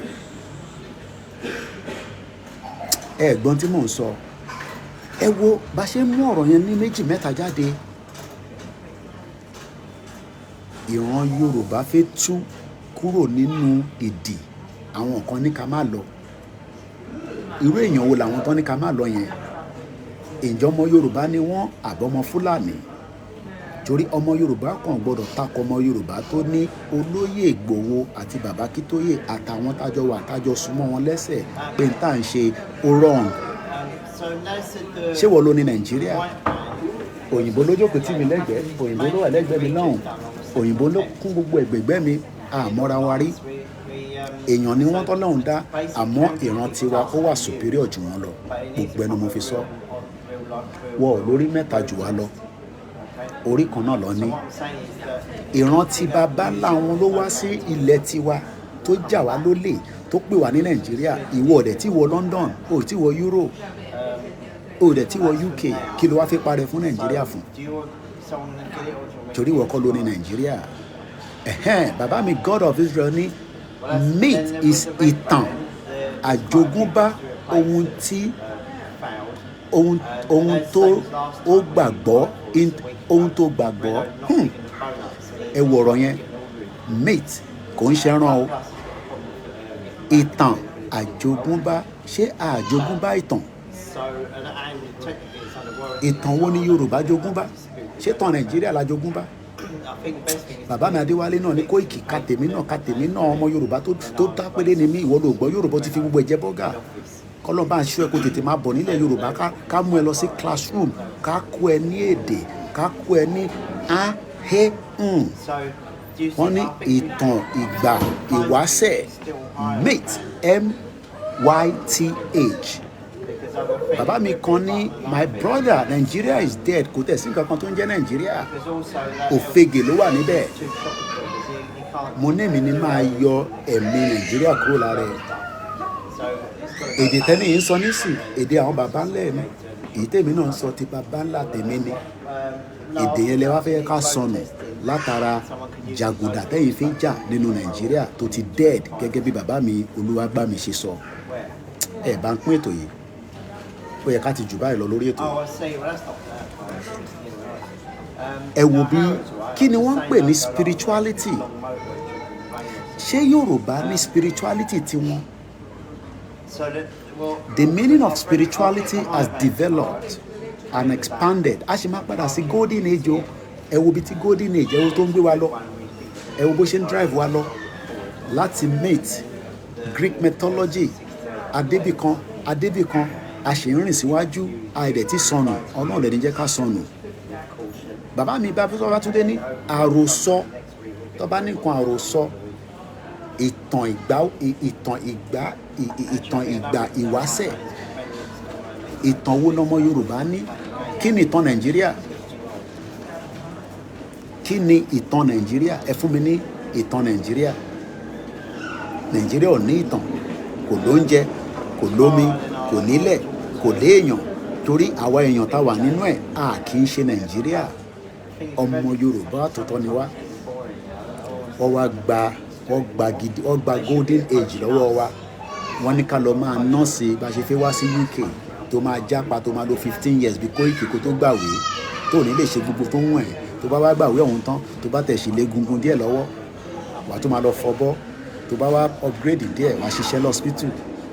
Ẹ gbọ́n tí mò ń sọ. Ẹ wo bá ṣe ń mú ọ̀rọ̀ yẹn ní méjì mẹ́ta jáde. Ìran Yorùbá fẹ́ tú kúrò nínú ìdí àwọn kan ní ká má lọ. Irú èèyàn wo làwọn tán ní ká má lọ yẹn? Ǹjẹ́ ọmọ Yorùbá ni wọ́n àbí ọmọ Fúlàní? Torí ọmọ Yorùbá kan gbọdọ̀ takò ọmọ Yorùbá tó ní olóyè Ìgbòho àti bàbá Akíntóyè àtàwọn tájọ wà tájọ súnmọ́ wọn lẹ́sẹ̀ pé n tá à ń ṣe ó wrong. Ṣé wọ́n ló ní Nàìjíríà? Òyìnbó ló jókòó tì mí lẹ́gbẹ̀ẹ́, òyìnbó ló wà lẹ́gbẹ̀ẹ́ mi lọ́hùn, òyìnbó ló kún gbogbo ẹ̀gbẹ̀gbẹ́ mi, àmọ́ra wa rí. Èèyàn ni wọ́n tọ́lọ́hun dá, àmọ́ ìran tiwa ó wà superior jù wọ́n lọ. Gbogbo ẹnu mo fi sọ. Wọ́n ò lórí mẹ́ta jù wá lọ. Orí kan náà lọ ní. Ìran tí bàbá ńlá wọn ló wá sí ilẹ̀ tiwa tó jà wá lólè tó pè wá ní Nàìjíríà. Ìwọ ọ̀dẹ̀ tí wọ London, o tí wọ Europe, o dẹ̀ tí wọ UK, kí ló wá fi parẹ́ fún Nàìjíríà fún? Torí ìwọ kọ́ ló ní Nàìjíríà. Ẹ̀hẹ́n, bàbá mi God of Israel ní myth is ìtàn àjogúnbá, ohun tí ohun tó ó gbàgbọ́, ohun tó gbàgbọ́. Ẹ wo ọ̀rọ̀ yẹn. Myth kò ń ṣẹran o. Ìtàn àjogúnbá. Ṣé àjogúnbá ìtàn? Ìtàn wo ni Yorùbá jogúnbá? Ṣé tàn Nàìjíríà la jogúnbá? Bàbá mi Adéwálé náà ní Kóìkì, ká tèmi náà, ká tèmi náà. Ọmọ Yorùbá tó dápélé ni mí. Ìwọ ló gbọ́ Yorùbá ti fi gbogbo ẹ̀jẹ̀ bọ́gà. Kọ́lọ́n bá ń ṣú ẹ kó tètè máa bọ̀ nílẹ̀ Yorùbá, ká mú ẹ lọ sí classroom, ká kó ẹ ní èdè, ká kó ẹ ní a he n. Wọ́n ní ìtàn ìgbà ìwáṣẹ̀, myth, myth. Bàbá mi kan ní, "My brother, Nigeria is dead. Kò tẹ̀ sí nǹkan kan tó ń jẹ́ Nàìjíríà, òfegè ló wà níbẹ̀." Mo ní èmi ni máa yọ ẹ̀mí Nàìjíríà kúrò lára ẹ̀. Èdè tẹ́ni yìí ń sọ nísìn, èdè àwọn baba ńlá ẹ̀ ni. Èyí tèmi náà ń sọ, ti baba ńlá tèmi ni. Èdè yẹn lẹ wá fẹ́ ká sọnù látara jàgùdà tẹ́yìn fi ń jà nínú Nàìjíríà tó ti dead, gẹ́gẹ́ bí bàbá mi Olúwàgbàmí ṣe sọ. Ẹ bá ń pín ètò yìí. Ó yẹ ká ti jù báyìí lọ lórí ètò yìí. Ẹ wo bí kí ni wọ́n ń pè ní spirituality. Ṣé Yorùbá ní spirituality tiwọn? The meaning of spirituality has developed and expanded. A ṣe máa padà sí golden age o. Ẹ wo bí tí golden age, ẹ wo tó ń gbé wa lọ, ẹ wo bó ṣe ń drive wa lọ láti myth. Greek mythology. Adébìkan adébìkan, a sì ń rìn síwájú, a dẹ̀ ti sọnù. Ọlọ́run lè ní jẹ́ ká sọnù. Bàbá mi bá Babátúndé ní àròsọ, tó bá ní nǹkan àròsọ, ìtàn ìgbà, ìtàn ìgbà, ìtàn ìgbà ìwáṣẹ̀, ìtàn wo lọmọ Yorùbá ní? Kí ni ìtàn Nàìjíríà? Kí ni ìtàn Nàìjíríà? Ẹ fún mi ní ìtàn Nàìjíríà. Nàìjíríà ò ní ìtàn, kò lóúnjẹ, kò lómi, kò nílẹ̀, kò léèyàn, torí àwa èèyàn tá wà nínú ẹ̀, a kì í ṣe Nàìjíríà. Ọmọ Yorùbá àtọ̀tọ̀ ni wá. Wọ́n wá gba, wọ́n gba gidi, wọ́n gba golden age lọ́wọ́ wa. Wọ́n ní ká lọ máa nurse bá ṣe fẹ́ wá sí UK, tó máa jápa, tó máa lo 15 years bí Kóìkì kó tó gbàwé, tó ní lè ṣe gbogbo tó ń wọ̀n ẹ́. Tó bá wá gbàwé ọ̀hún tán, tó bá tẹ̀ sí lé gungun díẹ̀ lọ́wọ́, wà tó máa lọ fọbọ́. Tó bá wá upgrade díẹ̀, wà ṣiṣẹ́ lọ́spítù.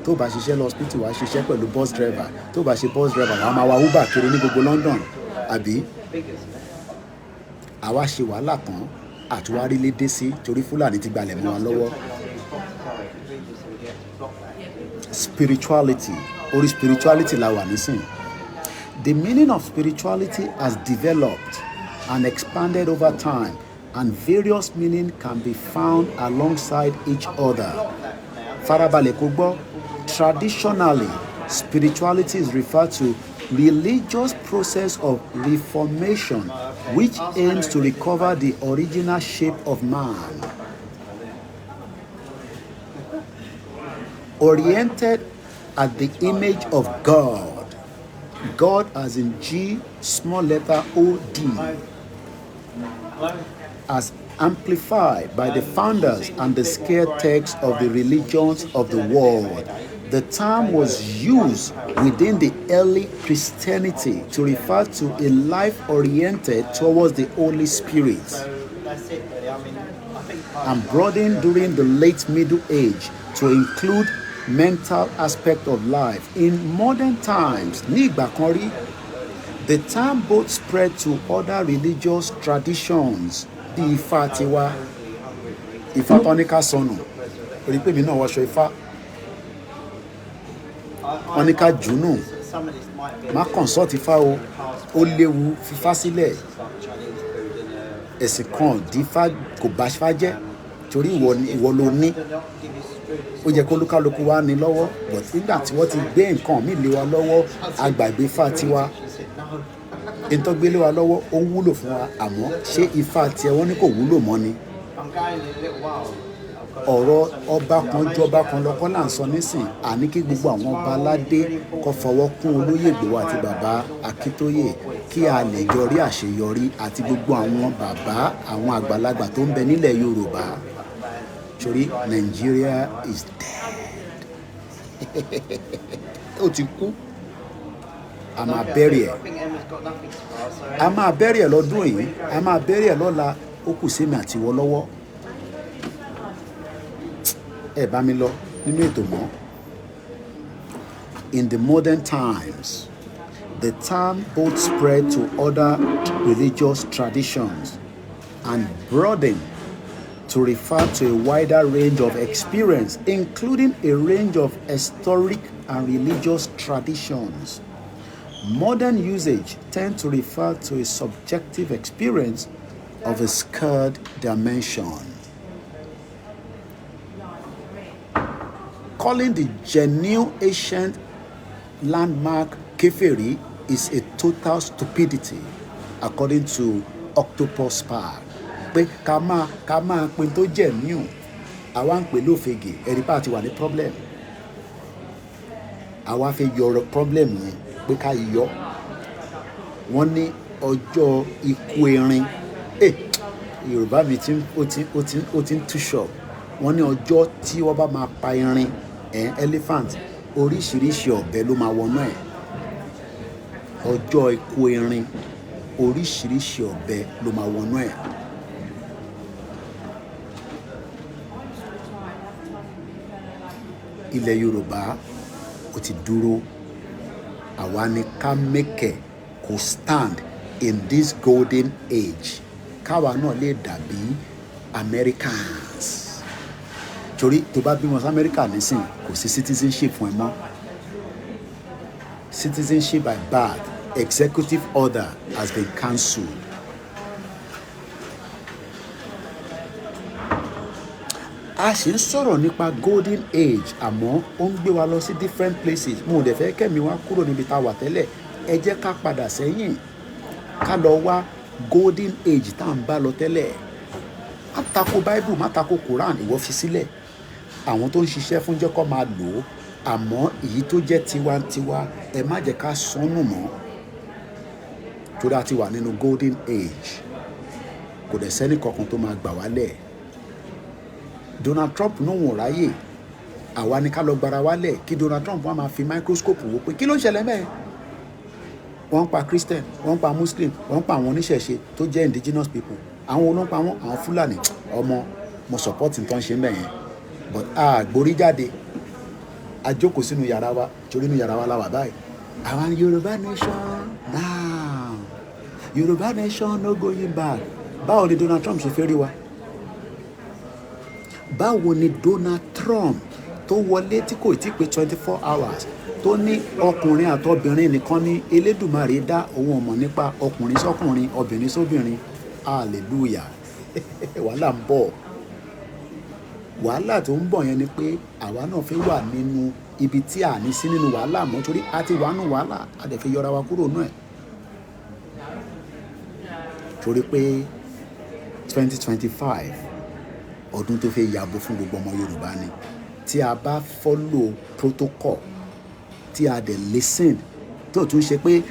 Tó bá ṣiṣẹ́ lọ́spítù, wà ṣiṣẹ́ pẹ̀lú bus driver. Tó bá ṣe bus driver, wà á máa wa Uber kiri ní gbogbo London, àbí? Àwa ṣe wàhálà tán, àtúwárí lé dé sí, torí Fúlàní ti gbalẹ̀ mọ́ wa lọ́wọ́. Spirituality, orí spirituality la wà nísìn. The meaning of spirituality has developed and expanded over time, and various meaning can be found alongside each other. Farabalẹ̀ kó gbọ́. Traditionally, spirituality is referred to religious process of reformation which aims to recover the original shape of man, oriented at the image of God, God as in G small letter O D, as amplified by the founders and the sacred texts of the religions of the world. The term was used within the early Christianity to refer to a life oriented towards the Holy Spirit and broadened during the late Middle Age to include mental aspect of life. In modern times, ní ìgbà kan rí, the term both spread to other religious traditions bí Ifá tiwa, Ifá tán ní ká sọnù. Orí pé mi náà wọṣọ Ifá, wọ́n ní ká jù ú nù. Má consult Ifá o, ó léwu, fífá sílẹ̀. Ẹ̀sìn kan dífá kò bá fá jẹ́, torí ìwọ ìwọ ló ní. Ó jẹ́ kó olúkálukú wa ní lọ́wọ́, but nígbà tí wọ́n ti gbé nǹkan míì lé wa lọ́wọ́, a gbàgbé Ifá tiwa. N tó gbé lé wa lọ́wọ́, ó wúlò fún wa, àmọ́ ṣé Ifá tiẹ̀ wọ́n ní kò wúlò mọ́ ni? Ọ̀rọ̀ ọba kan jọba kan lọ kọ́ là ń sọ nísìn. Àní kí gbogbo àwọn ọba aládé kó fọwọ́ kún olóyè Ìgbòho àti bàbá Akíntóyè kí a lè jọ rí àṣeyọrí, àti gbogbo àwọn bàbá, àwọn àgbàlagbà tó ń bẹ nílẹ̀ Yorùbá, torí Nigeria is dead, ó ti kú. A máa bury ẹ̀, a máa bury ẹ̀ lọ́dún yìí, a máa bury ẹ̀ lọ́la. Ó kù sí mi àti ìwọ lọ́wọ́. Ẹ bá mi lọ nínú ètò mọ́. In the modern times, the term both spread to other religious traditions and broadened to refer to a wider range of experience, including a range of historic and religious traditions. Modern usage tend to refer to a subjective experience of a sacred dimension. Calling the genuine ancient landmark Kèfèrí is a total stupidity, according to Octopus Park. Pé ká máa pin tó genuine, àwa ń pè lófegè, ẹ̀rí pa ti wà ní problem. Àwa fẹ́ yọ problem yẹn pé ká yọ. Wọ́n ní ọjọ́ ikú erin. Eh, Yorùbá mi ti ó ti ó ti ó ti ń túṣọ̀. Wọ́n ní ọjọ́ tí wọ́n bá máa pa erin, eh, elephant, oríṣiríṣi ọ̀bẹ ló máa wọnú ẹ̀. Ọjọ́ ikú erin, oríṣiríṣi ọ̀bẹ ló máa wọnú ẹ̀. Ilẹ̀ Yorùbá ó ti dúró. Àwa ni ká make kó stand in this golden age. Káwa náà lè dàbí Americans. Torí tó bá bímọ sí Amẹ́ríkà nísìn, kò sí citizenship fún ẹ mọ́. Citizenship by birth, executive order has been cancelled. A sì ń sọ̀rọ̀ nípa golden age, àmọ́ ó ń gbé wa lọ sí different places. Mo ò dẹ̀ fẹ́ kẹ́mi wá kúrò níbi tá a wà tẹ́lẹ̀. Ẹ jẹ́ ká padà sẹ́yìn, ká lọ wá golden age tá à ń bá lọ tẹ́lẹ̀. Má tako Bible, má tako Quran, ìwọ fi sílẹ̀. Àwọn tó ń ṣiṣẹ́ fún, jẹ́ kó máa lò ó, àmọ́ èyí tó jẹ́ tiwantiwa, ẹ má jẹ́ ká sọnù mọ́, torí a ti wà nínú golden age. Kò dẹ̀ sẹ́ni kankan tó máa gbà wálẹ̀. Donald Trump náà wọ̀n ráyè. Àwa ni ká lọ gbára wálẹ̀, kí Donald Trump wá máa fi microscope wò pé kí ló ń ṣẹlẹ̀ mẹ́ẹ̀. Wọ́n ń pa Christian, wọ́n ń pa Muslim, wọ́n ń pa àwọn oníṣẹ̀ṣe tó jẹ́ indigenous people. Àwọn wo ló ń pa wọ́n? Àwọn Fúlàní. Ọmọ mo support nǹkan ṣe ń bẹ̀ yẹn, but a gborí jáde, a jókòó sínú yàrá wa, torí inú yàrá wa la wà báyìí. Àwọn Yorùbá nation now, Yorùbá nation, no going back. Báwo ni Donald Trump ṣe fẹ́ rí wa? Báwo ni Donald Trump tó wọlé tí kò tí pé 24 hours, tó ní ọkùnrin àtọbìnrin nìkan ní Elédùmarè dá, òun ò mọ̀ nípa ọkùnrin sọ́kùnrin, obìnrin sóbìnrin? Hallelujah! Wàhálà ń bọ̀. Wàhálà tó ń bọ̀ yẹn ni pé àwa náà fi wà nínú ibi tí a ní sí nínú wàhálà mọ́, torí a ti wà nínú wàhálà, a dẹ̀ fi yọra wa kúrò nù ẹ̀, torí pé 2025, ọdún tó fẹ́ yàbò fún gbogbo ọmọ Yorùbá ni. Tí a bá follow protocol, tí a dẹ̀ listen, tó tún ṣe pé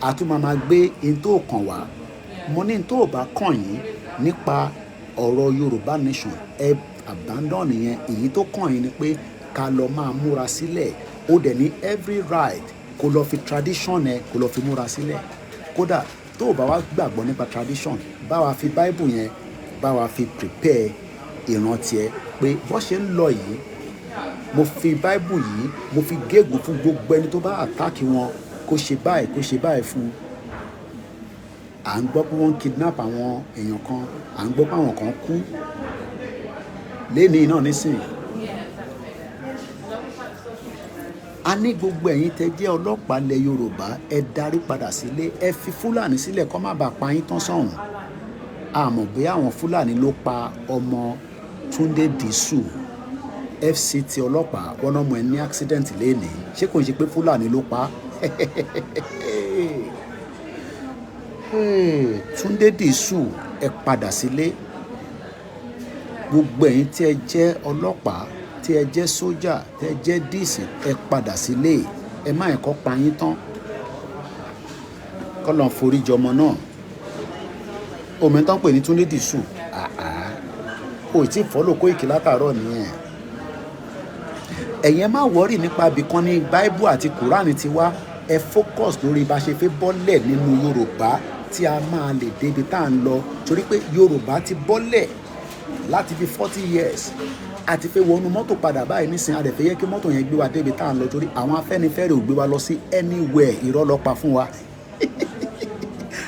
a tún máa máa gbé in tó kàn wá. Mo ní tó bá kàn yín nípa ọ̀rọ̀ Yorùbá nation, ẹ abandon yẹn. Èyí tó kàn yín ni pé ká lọ máa múra sílẹ̀. Ó dẹ̀ ní every right kó lọ fi tradition ẹ, kó lọ fi múra sílẹ̀. Kódà tó o bá wá gbàgbọ́ nípa tradition, bá wa fi Bible yẹn, bá wa fi prepare ìrántí ẹ pé bó ṣe ń lọ yìí, mo fi Bible yìí, mo fi gégùn fún gbogbo ẹni tó bá attack wọn, kó ṣe báyìí, kó ṣe báyìí fún. À ń gbọ́ pé wọ́n ń kidnap àwọn èèyàn kan, à ń gbọ́ pé àwọn kan kú lénìí náà nísìnyí. A ní gbogbo ẹ̀yin tẹ́ jẹ́ ọlọ́pàá ilẹ̀ Yorùbá, ẹ darí padà sílé, ẹ fi Fúlàní sílẹ̀ kó má bàa pa yín tán sọ̀hún. Àmọ́ bóyá àwọn Fúlàní ló pa ọmọ Túndé Dísù, FCT ọlọ́pàá. Wọn ọmọ ẹ ní accident lénìí. Ṣé kò ń ṣe pé Fúlàní ló pa á? Túndé Dísù, ẹ padà sílé. Gbogbo ẹ̀yin tí ẹ jẹ́ ọlọ́pàá, tí ẹ jẹ́ sójà, tí ẹ jẹ́ díìsì, ẹ padà sílé. Ẹ má ẹ̀kọ́ pa yín tán. Kọ́lọ́n forí jọmọ náà. Omi tán pè ní Túndé Dísù, àá kò tí ì follow Kóìkì látàárọ̀ nìyẹn. Ẹ̀yin ẹ má worry nípa ibìkan ní Bible àti Quran ti wá. Ẹ focus lórí bá ṣe fẹ́ bọ́lẹ̀ nínú Yorùbá, tí a máa lè débi tá à ń lọ, torí pé Yorùbá ti bọ́lẹ̀ láti fi 40 years. A ti fẹ́ wọnú mọ́tò padà báyìí nísìnyí. A dẹ̀ fẹ́ yẹ kí mọ́tò yẹn gbé wa débi tá à ń lọ, torí àwọn Afẹ́nifẹ́re ò gbé wa lọ sí anywhere. Irọ́ ló pa fún wa.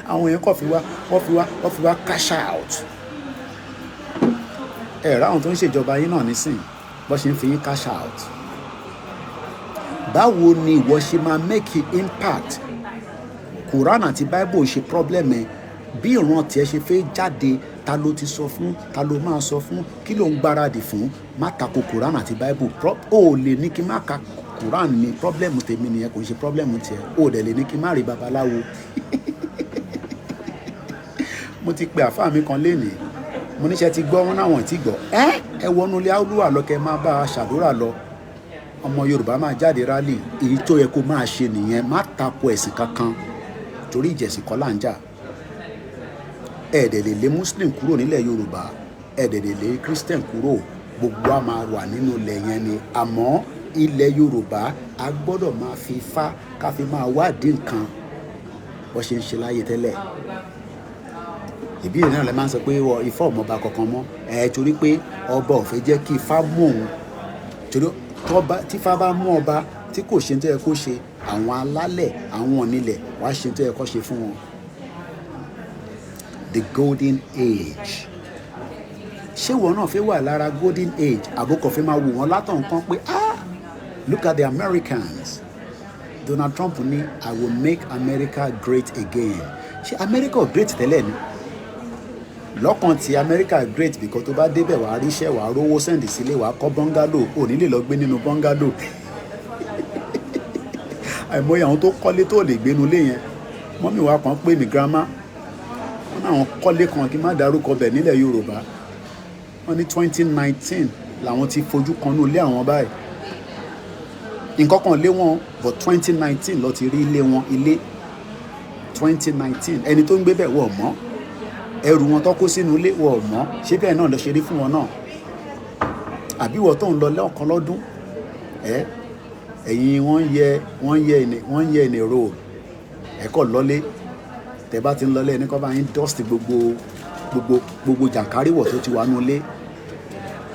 Àwọn yẹn kàn fi wá, wọ́n fi wá cash out. Ẹ ráwọn tó ń ṣèjọba yín náà nísìnyí, bó ṣe ń fi yín cash out. Báwo ni ìwọ ṣe máa make impact? Quran àti Bible ṣe problem ẹ. Bí ìran tiẹ̀ ṣe fẹ́ jáde, ta ló ti sọ fún? Ta ló máa sọ fún? Kí ló ń gbáradì fún? Má tako Quran àti Bible. Ó lè ní kí n má ka Quran ní problem tèmi nìyẹn, kò ń ṣe problem tiẹ̀. Ó dẹ̀ lè ní kí n má rí babaláwo. Mo ti pe àfáà mi kan lénìí. Mo níṣẹ́ ti gbọ́ wọn náà, wọ́n ti gbọ́. Ẹ ẹ wọnú ilé Olúwa lọ, kẹ́ máa bá a ṣàdúrà lọ. Ọmọ Yorùbá máa jáde rally. Èyí tó yẹ kó máa ṣe nìyẹn. Má tako ẹ̀sìn kankan, torí ìjẹ̀sìn kọ́ là ń jà. Ẹ dẹ̀ lè lé Muslim kúrò nílẹ̀ Yorùbá, ẹ dẹ̀ lè lé Christian kúrò. Gbogbo a máa wà nínú ilẹ̀ yẹn ni. Àmọ́ ilẹ̀ Yorùbá, a gbọ́dọ̀ máa fi ifá ká fi máa wádìí nǹkan bó ṣe ń ṣe láyé tẹ́lẹ̀. Ìbílẹ̀ náà lè máa ń sọ pé ifá ò mọba kankan mọ́ ẹ, torí pé ọba ò fẹ́ jẹ́ kí ifá mú òun, torí tífá bá mú ọba tí kò ṣe tó yẹ kó ṣe, àwọn alálẹ̀, àwọn onílẹ̀ wàá ṣe tó yẹ kó ṣe fún wọn. The golden age. Ṣé ìwọ náà fẹ́ wà lára golden age, àbí o kàn fẹ́ máa wò wọ́n látọ̀ nǹkan pé, "Ah, look at the Americans"? Donald Trump ní, "I will make America great again." Ṣé America ò great tẹ́lẹ̀ ni? Lọ́kàn tí America great, because tó bá débẹ̀, wàá ríṣẹ́, wàá rówó send sílé, wàá kọ́ bungalow. Ò ní lè lọ gbé nínú bungalow. Àìmọye àwọn tó kọ́lé tó lè gbénu lé yẹn. Mummy wa kan pè mí, grandma, wọ́n náà kọ́lé kan, kí n má dárúkọ bẹ̀, nílẹ̀ Yorùbá. Wọ́n ní 2019 làwọn ti fojú kanú ilé àwọn báyìí. Nǹkan kan lé wọn, but 2019 ló ti rí ilé wọn. Ilé 2019, ẹni tó ń gbé bẹ̀ wọ̀ mọ́, ẹrù wọn tó kó sínú ilé wọ̀ mọ́. Ṣé bẹ́ẹ̀ náà lọ ṣe rí fún wọn náà, àbí wọ́n tó ń lọ lẹ́ọ̀kan lọ́dún ẹ? Ẹ̀yin wọ́n yẹ in a row, ẹ kọ́ lọ́lé. Tẹ́ bá ti ń lọlé, ẹni kọ́ bá yín dust gbogbo jàǹkáríwọ̀ tó ti wà nù ilé,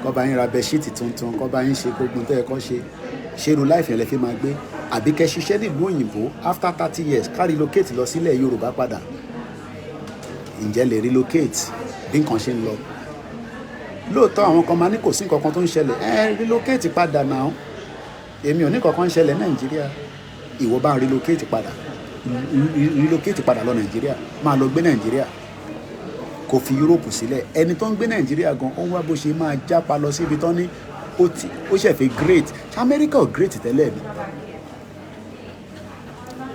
kọ́ bá yín ra bedsheet tuntun, kọ́ bá yín ṣe gbogbo tó yẹ kọ́ ṣe. Ṣerú life yẹn lẹ fi máa gbé, àbí kẹ́ ṣiṣẹ́ nílùú òyìnbó, after 30 years, ká relocate lọ sílẹ̀ Yorùbá padà? Ǹjẹ́ lè relocate bí nǹkan ṣe ń lọ? Lóòótọ́, àwọn kan máa ní kò sí nǹkan kan tó ń ṣẹlẹ̀. Ẹ relocate padà náà. Èmi ò ní kankan ń ṣẹlẹ̀ Nàìjíríà. Ìwọ bá relocate padà, relocate padà lọ Nàìjíríà, máa lọ gbé Nàìjíríà, kò fi Europe sílẹ̀. Ẹni tó ń gbé Nàìjíríà gan, ó ń wá bó ṣe máa jápa lọ síbi tán ní ó ti ó ṣẹ̀ fi great. Ṣé Amẹ́ríkà ò great tẹ́lẹ̀ ni?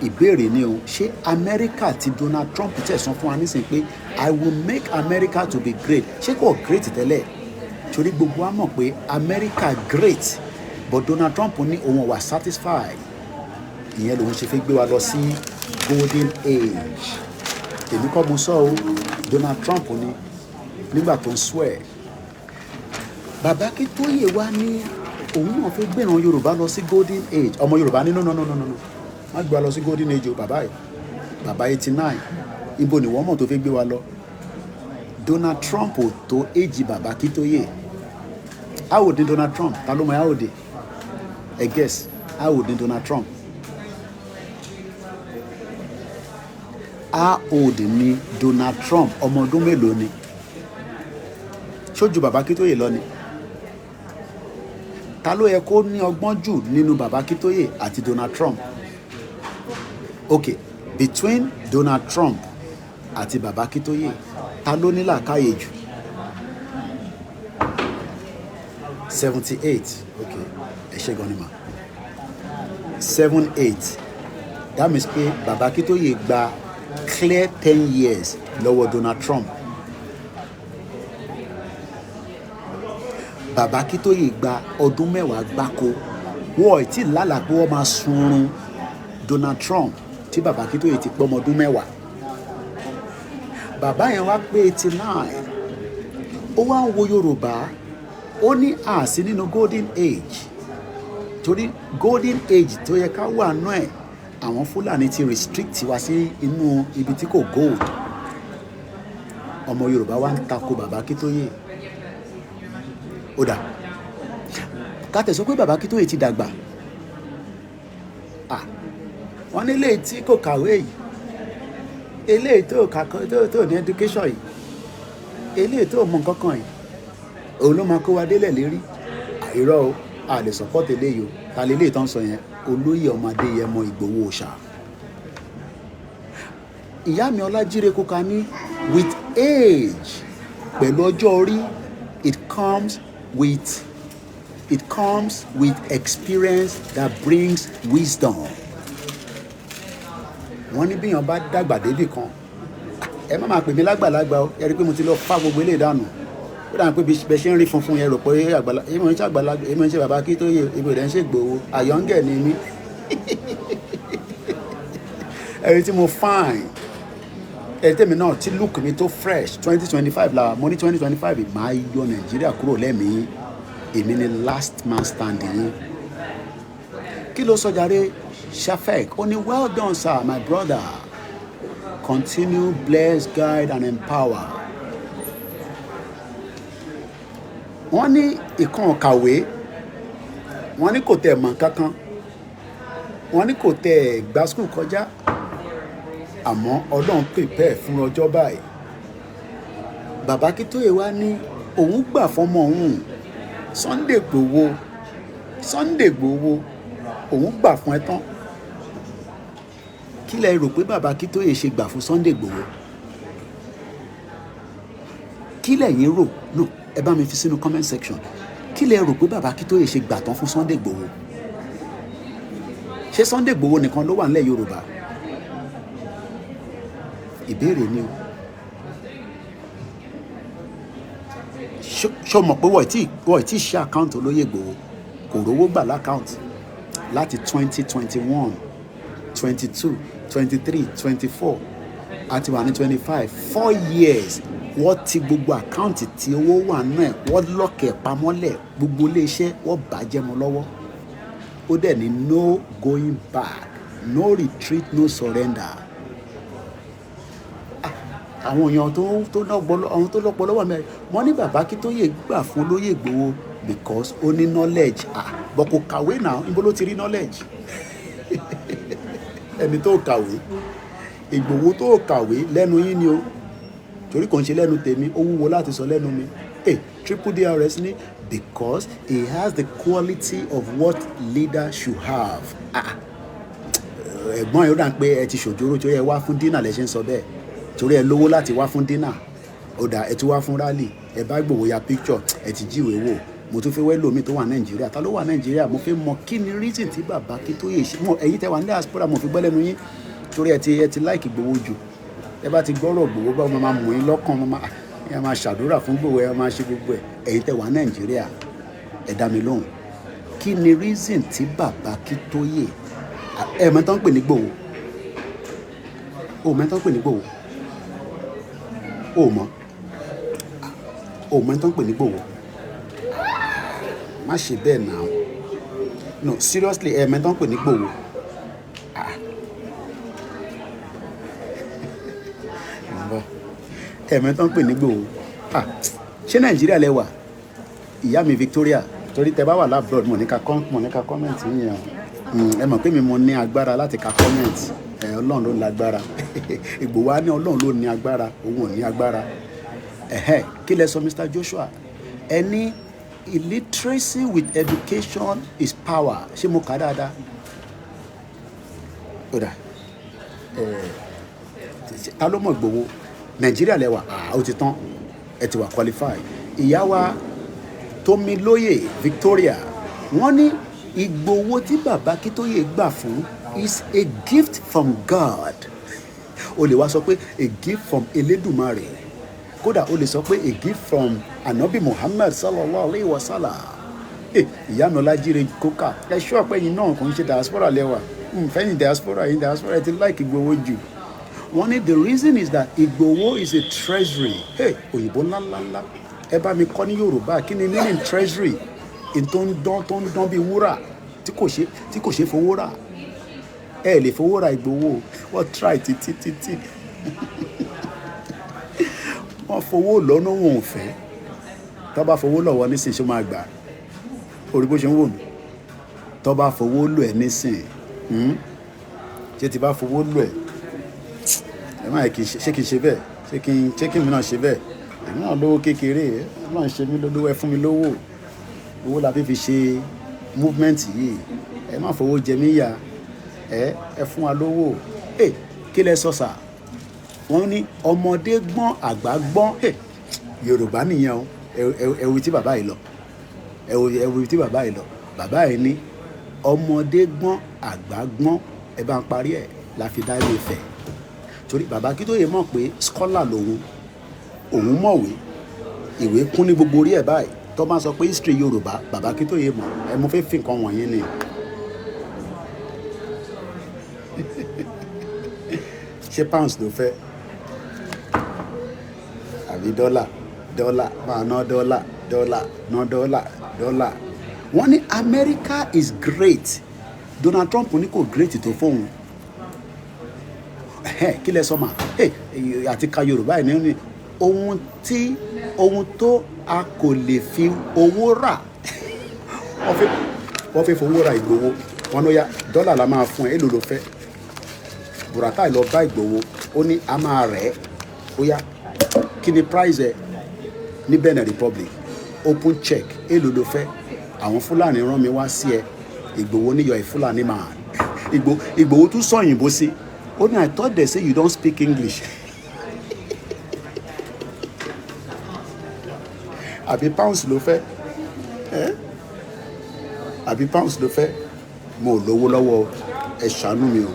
Ìbéèrè ni o. Ṣé Amẹ́ríkà tí Donald Trump tẹ̀sán fún wa nísìnyí pé, "I will make America to be great," ṣé kò great tẹ́lẹ̀? Torí gbogbo wa mọ̀ pé Amẹ́ríkà great, but Donald Trump ní òun wà satisfied. Ìyẹn lòun ṣe fẹ́ gbé wa lọ sí golden age. Èmi kọ́ mo sọ o, Donald Trump ní nígbà tó ń swear. Bàbá Akíntóyè wá ní òun náà fẹ́ gbéran Yorùbá lọ sí golden age. Ọmọ Yorùbá ní, "No, no, no, no, no, má gbé wa lọ sí golden age o." Bàbá yìí, bàbá 89, ibo ni wọ́n mọ̀ tó fẹ́ gbé wa lọ? Donald Trump ò tó age bàbá Akíntóyè. How old ni Donald Trump? Ta ló mọ how old? Ẹ guess, how old ni Donald Trump? How old ni Donald Trump? Ọmọ ọdún mélòó ni? Ṣójú bàbá Akíntóyè lọ ni? Ta ló yẹ kó ní ọgbọ́n jù nínú bàbá Akíntóyè àti Donald Trump? Okay, between Donald Trump àti bàbá Akíntóyè, ta ló ní làákàyè jù? 78. Okay, ẹ ṣe gan ni mà. 78, that means pé bàbá Akíntóyè gba clear 10 years lọ́wọ́ Donald Trump. Bàbá Akíntóyè gba ọdún 10 gbáko. Wọ́n ò tí ì lálàá pé wọ́n máa sunrun Donald Trump tí bàbá Akíntóyè ti pọ́ ọmọ ọdún 10. Bàbá yẹn wá pé 89, ó wá ń wo Yorùbá, ó ní àsí nínú golden age, torí golden age tó yẹ ká wà nú ẹ̀, àwọn Fúlàní ti restrict wa sí inú ibi tí kò gold. Ọmọ Yorùbá wa ń tako bàbá Akíntóyè. Ó dà, ká tẹ̀sọ́ pé bàbá Akíntóyè ti dàgbà. Ah, wọ́n ní eléyìí tí kò kàwé yìí, eléyìí tó kàkọ́ tó ní education yìí, eléyìí tó mọ nǹkan kan yìí, òun ló máa kó wa délẹ̀ lérí. Àìrọ́ o, a lè support eléyìí o. Ta lè léyìí tó ń sọ yẹn? Olóyè ọmọ Adéyẹmọ Ìgbòho Òòṣà. Ìyá mi Ọlájíre Kúka ní, with age, pẹ̀lú ọjọ́ orí, it comes with experience that brings wisdom. Wọ́n ní bíyàn bá dàgbà débì kan, ẹ má máa pè mí lágbàlagbà o. Ẹ rí i pé mo ti lọ fá gbogbo eléyìí dànù. Ó dàbí pé bẹ ṣe ń rí funfun yẹn, rò pé àgbàlá. Èmi ò ń ṣe àgbàlagbà, èmi ò ń ṣe bàbá Akíntóyè, èmi ò dẹ̀ ń ṣe Ìgbòho. Àyọ̀ǹgẹ̀ ni mí. Ẹ̀rí tí mo fine, ẹ̀rí tèmi náà tí look mi tó fresh. 2025 la mo ní. 2025, máa yọ Nàìjíríà kúrò lẹ́mìí. Èmi ni last man standing yín. Kí ló sọ jàre? Shafek ó ní, "Well done, sir, my brother. Continue, bless, guide and empower." Wọ́n ní ìkan kàwé, wọ́n ní kò tẹ̀ mọ̀ kankan, wọ́n ní kò tẹ̀ gba school kọjá, àmọ́ Ọlọ́run prepare fún ọjọ́ báyìí. Bàbá Akíntóyè wá ní Òun gbà fọmọ òun Sunday Igboho. Sunday Igboho, òun gbà fún ẹ tán. Kí lẹ rò pé bàbá Akíntóyè ṣe gbà fún Sunday Igboho? Kí lẹ̀yin rò? No, ẹ bá mi fi sínú comment section. Kí lẹ rò pé bàbá Akíntóyè ṣe gbà tán fún Sunday Igboho? Ṣé Sunday Igboho nìkan ló wà nílẹ̀ Yorùbá? Ìbéèrè ni o. Ṣó mọ̀ pé wọ́n tí ṣe account olóyè Igboho, kò rówó gbà l'account láti 2021, 22, 23, 24, àti wà ní 25, 4 years. Wọ́n ti gbogbo account tí owó wà náà, wọ́n lock ẹ̀ pamọ́lẹ̀. Gbogbo iléeṣẹ́ wọ́n bàjẹ́ mọ́ lọ́wọ́. Ó dẹ̀ ní no going back, no retreat, no surrender. Àwọn èèyàn tó lọ́pọlọ, àwọn tó lọ́pọlọ wà mẹ́rin, wọ́n ní bàbá Akíntóyè gbà fún olóyè Ìgbòho because ó ní knowledge. Ah, but kò kàwé náà. Níbo ló ti rí knowledge? Ẹni tó kàwé, Ìgbòho tó kàwé, lẹ́nu yín ni o, torí kò ń ṣe lẹ́nu tèmi. Ó wúwo láti sọ lẹ́nu mi. Hey, Triple DRS ní because he has the quality of what leader should have. Ah, ẹ̀gbọ́n yóò dà pé ẹ ti ṣòjóró torí ẹ wá fún dinner lẹ ṣe ń sọ bẹ́ẹ̀, torí ẹ lówó láti wá fún dinner. Ó dà, ẹ tún wá fún rally, ẹ bá Ìgbòho ya picture, ẹ ti jíwèé wò. Mo tún fẹ́ wẹ́ lómi tó wà Nàìjíríà. Ta ló wà Nàìjíríà? Mo fẹ́ mọ kí ni reason tí bàbá Akíntóyè ṣe mọ. Ẹ̀yin tẹ́ wà ní diaspora, mo fi gbọ́ lẹ́nu yín, torí ẹ ti like Ìgbòho jù. Ẹ bá ti gbọ́rọ̀ Ìgbòho bá wọn máa mú yín lọ́kàn, wọn máa, ẹ máa ṣàdúrà fún Ìgbòho, ẹ máa ṣe gbogbo ẹ. Ẹ̀yin tẹ́ wà Nàìjíríà, ẹ dá mi lóhùn. Kí ni reason tí bàbá Akíntóyè? Ẹ mọ̀ tó ń pè ní Ìgbòho? O mọ̀ tó ń pè ní Ìgbòho? O mọ̀? O mọ̀ tó ń pè ní Ìgbòho? Má ṣe bẹ́ẹ̀ náà. No, seriously, ẹ mọ̀ tó ń pè ní Ìgbòho? Ah, ẹ mọ̀ tó ń pè ní Ìgbòho? Ah, ṣé Nàìjíríà lẹ wà, ìyá mi Victoria? Torí tẹ bá wà l'abroad, mo ní ká comment yẹn o. Ẹ mọ̀ pé mi, mo ní agbára láti ka comment. Ẹ Ọlọ́run ló lágbára. Ìgbòho á ní Ọlọ́run ló ní agbára, òun ò ní agbára. Ẹ̀hẹ́, kí lẹ sọ, Mr. Joshua? Ẹ ní illiteracy with education is power. Ṣé mo kà á dáadáa? Ó dà, ẹ̀ ta ló mọ̀ Ìgbòho? Nàìjíríà lẹ wà? Ó ti tán, ẹ ti wà qualify. Ìyá wa Tómilóyè Victoria, wọ́n ní Ìgbòho tí bàbá Akíntóyè gbà fún is a gift from God. O lè wá sọ pé a gift from Elédùmarè. Kódà o lè sọ pé a gift from Anabi Muhammad sallallahu alayhi wa sallam. Ìyá mi Ọlájíire Kókà, ẹ ṣọ́ pé yín náà kò ń ṣe diaspora lẹ́wà fẹ́yìn diaspora. Yín diaspora, ẹ ti like Ìgbòho jù. Wọ́n ní the reason is that Ìgbòho is a treasury. Hey, òyìnbó ńláńláńlá, ẹ bá mi kọ́ ní Yorùbá. Kí ni meaning treasury? In tó ń dán, tó ń dán bíi wúrà tí kò ṣe fowó rà. Ẹ lè fowó ra Ìgbòho. Wọ́n try títí títí, wọ́n fowó lọ́nà, wọn ò fẹ́. Tó bá fowó lọ́wọ́ nísìnyí, ṣó máa gbà? Orí bó ṣe ń wò mí, tó bá fowó lò ẹ́ nísìnyí, Ṣé ti bá fowó lò ẹ́, ẹ má yẹ kí n ṣe, ṣé kí n ṣe bẹ́ẹ̀? Ṣé kí mi náà ṣe bẹ́ẹ̀? Èmi náà lówó kékeré. Ẹ náà ṣe mí lówó, ẹ fún mi lówó. Owó la fi ṣe movement yìí. Ẹ má fowó jẹ mí yà. Ẹ fún wa lówó. Ẹ kí lẹ sọ sà? Wọ́n ní ọmọdé gbọ́n, àgbà gbọ́n. Ẹ Yorùbá nìyẹn o. Ẹ wo tí bàbá yìí lọ, ẹ wo tí bàbá yìí lọ. Bàbá yìí ní ọmọdé gbọ́n, àgbà gbọ́n. Ẹ bá ń parí ẹ̀ la fi dá Ilé Ifẹ̀, torí bàbá Akíntóyè mọ̀ pé scholar lòun, òun mọ̀wé, ìwé kún ní gbogbo orí ẹ̀ báyìí. Tó bá sọ pé history Yorùbá, bàbá Akíntóyè mọ̀. Ẹ mo fẹ́ fi nǹkan wọ̀nyí ni. Ṣé pounds ló fẹ́ àbí dọ́là? Dọ́là máa ná, dọ́là, dọ́là ná, dọ́là, dọ́là. Wọ́n ní America is great. Donald Trump ní kò great tó fóun. Kí lẹ sọ mà? Àti ka Yorùbá ẹ̀ ní ohun tí ohun tó a kò lè fi owó rà. Wọ́n fi fowó ra Ìgbòho. Wọn ló yá, dọ́là la máa fún ẹ. Èlò ló fẹ́? Buratai lọ bá Ìgbòho, ó ní a máa rẹ̀ ẹ́. Ó yá, kí ni price ẹ? Ní Benin Republic, open check, èlò ló fẹ́? Àwọn Fúlàní rán mi wá sí ẹ. Ìgbòho níyọ ẹ Fúlàní man. Ìgbòho tún sọ òyìnbó sí. Ó ní, "I thought they say you don't speak English." Àbí pounds ló fẹ́ ẹ́? Àbí pounds ló fẹ́? Mo ò lówó lọ́wọ́ o, ẹ ṣàánú mi o.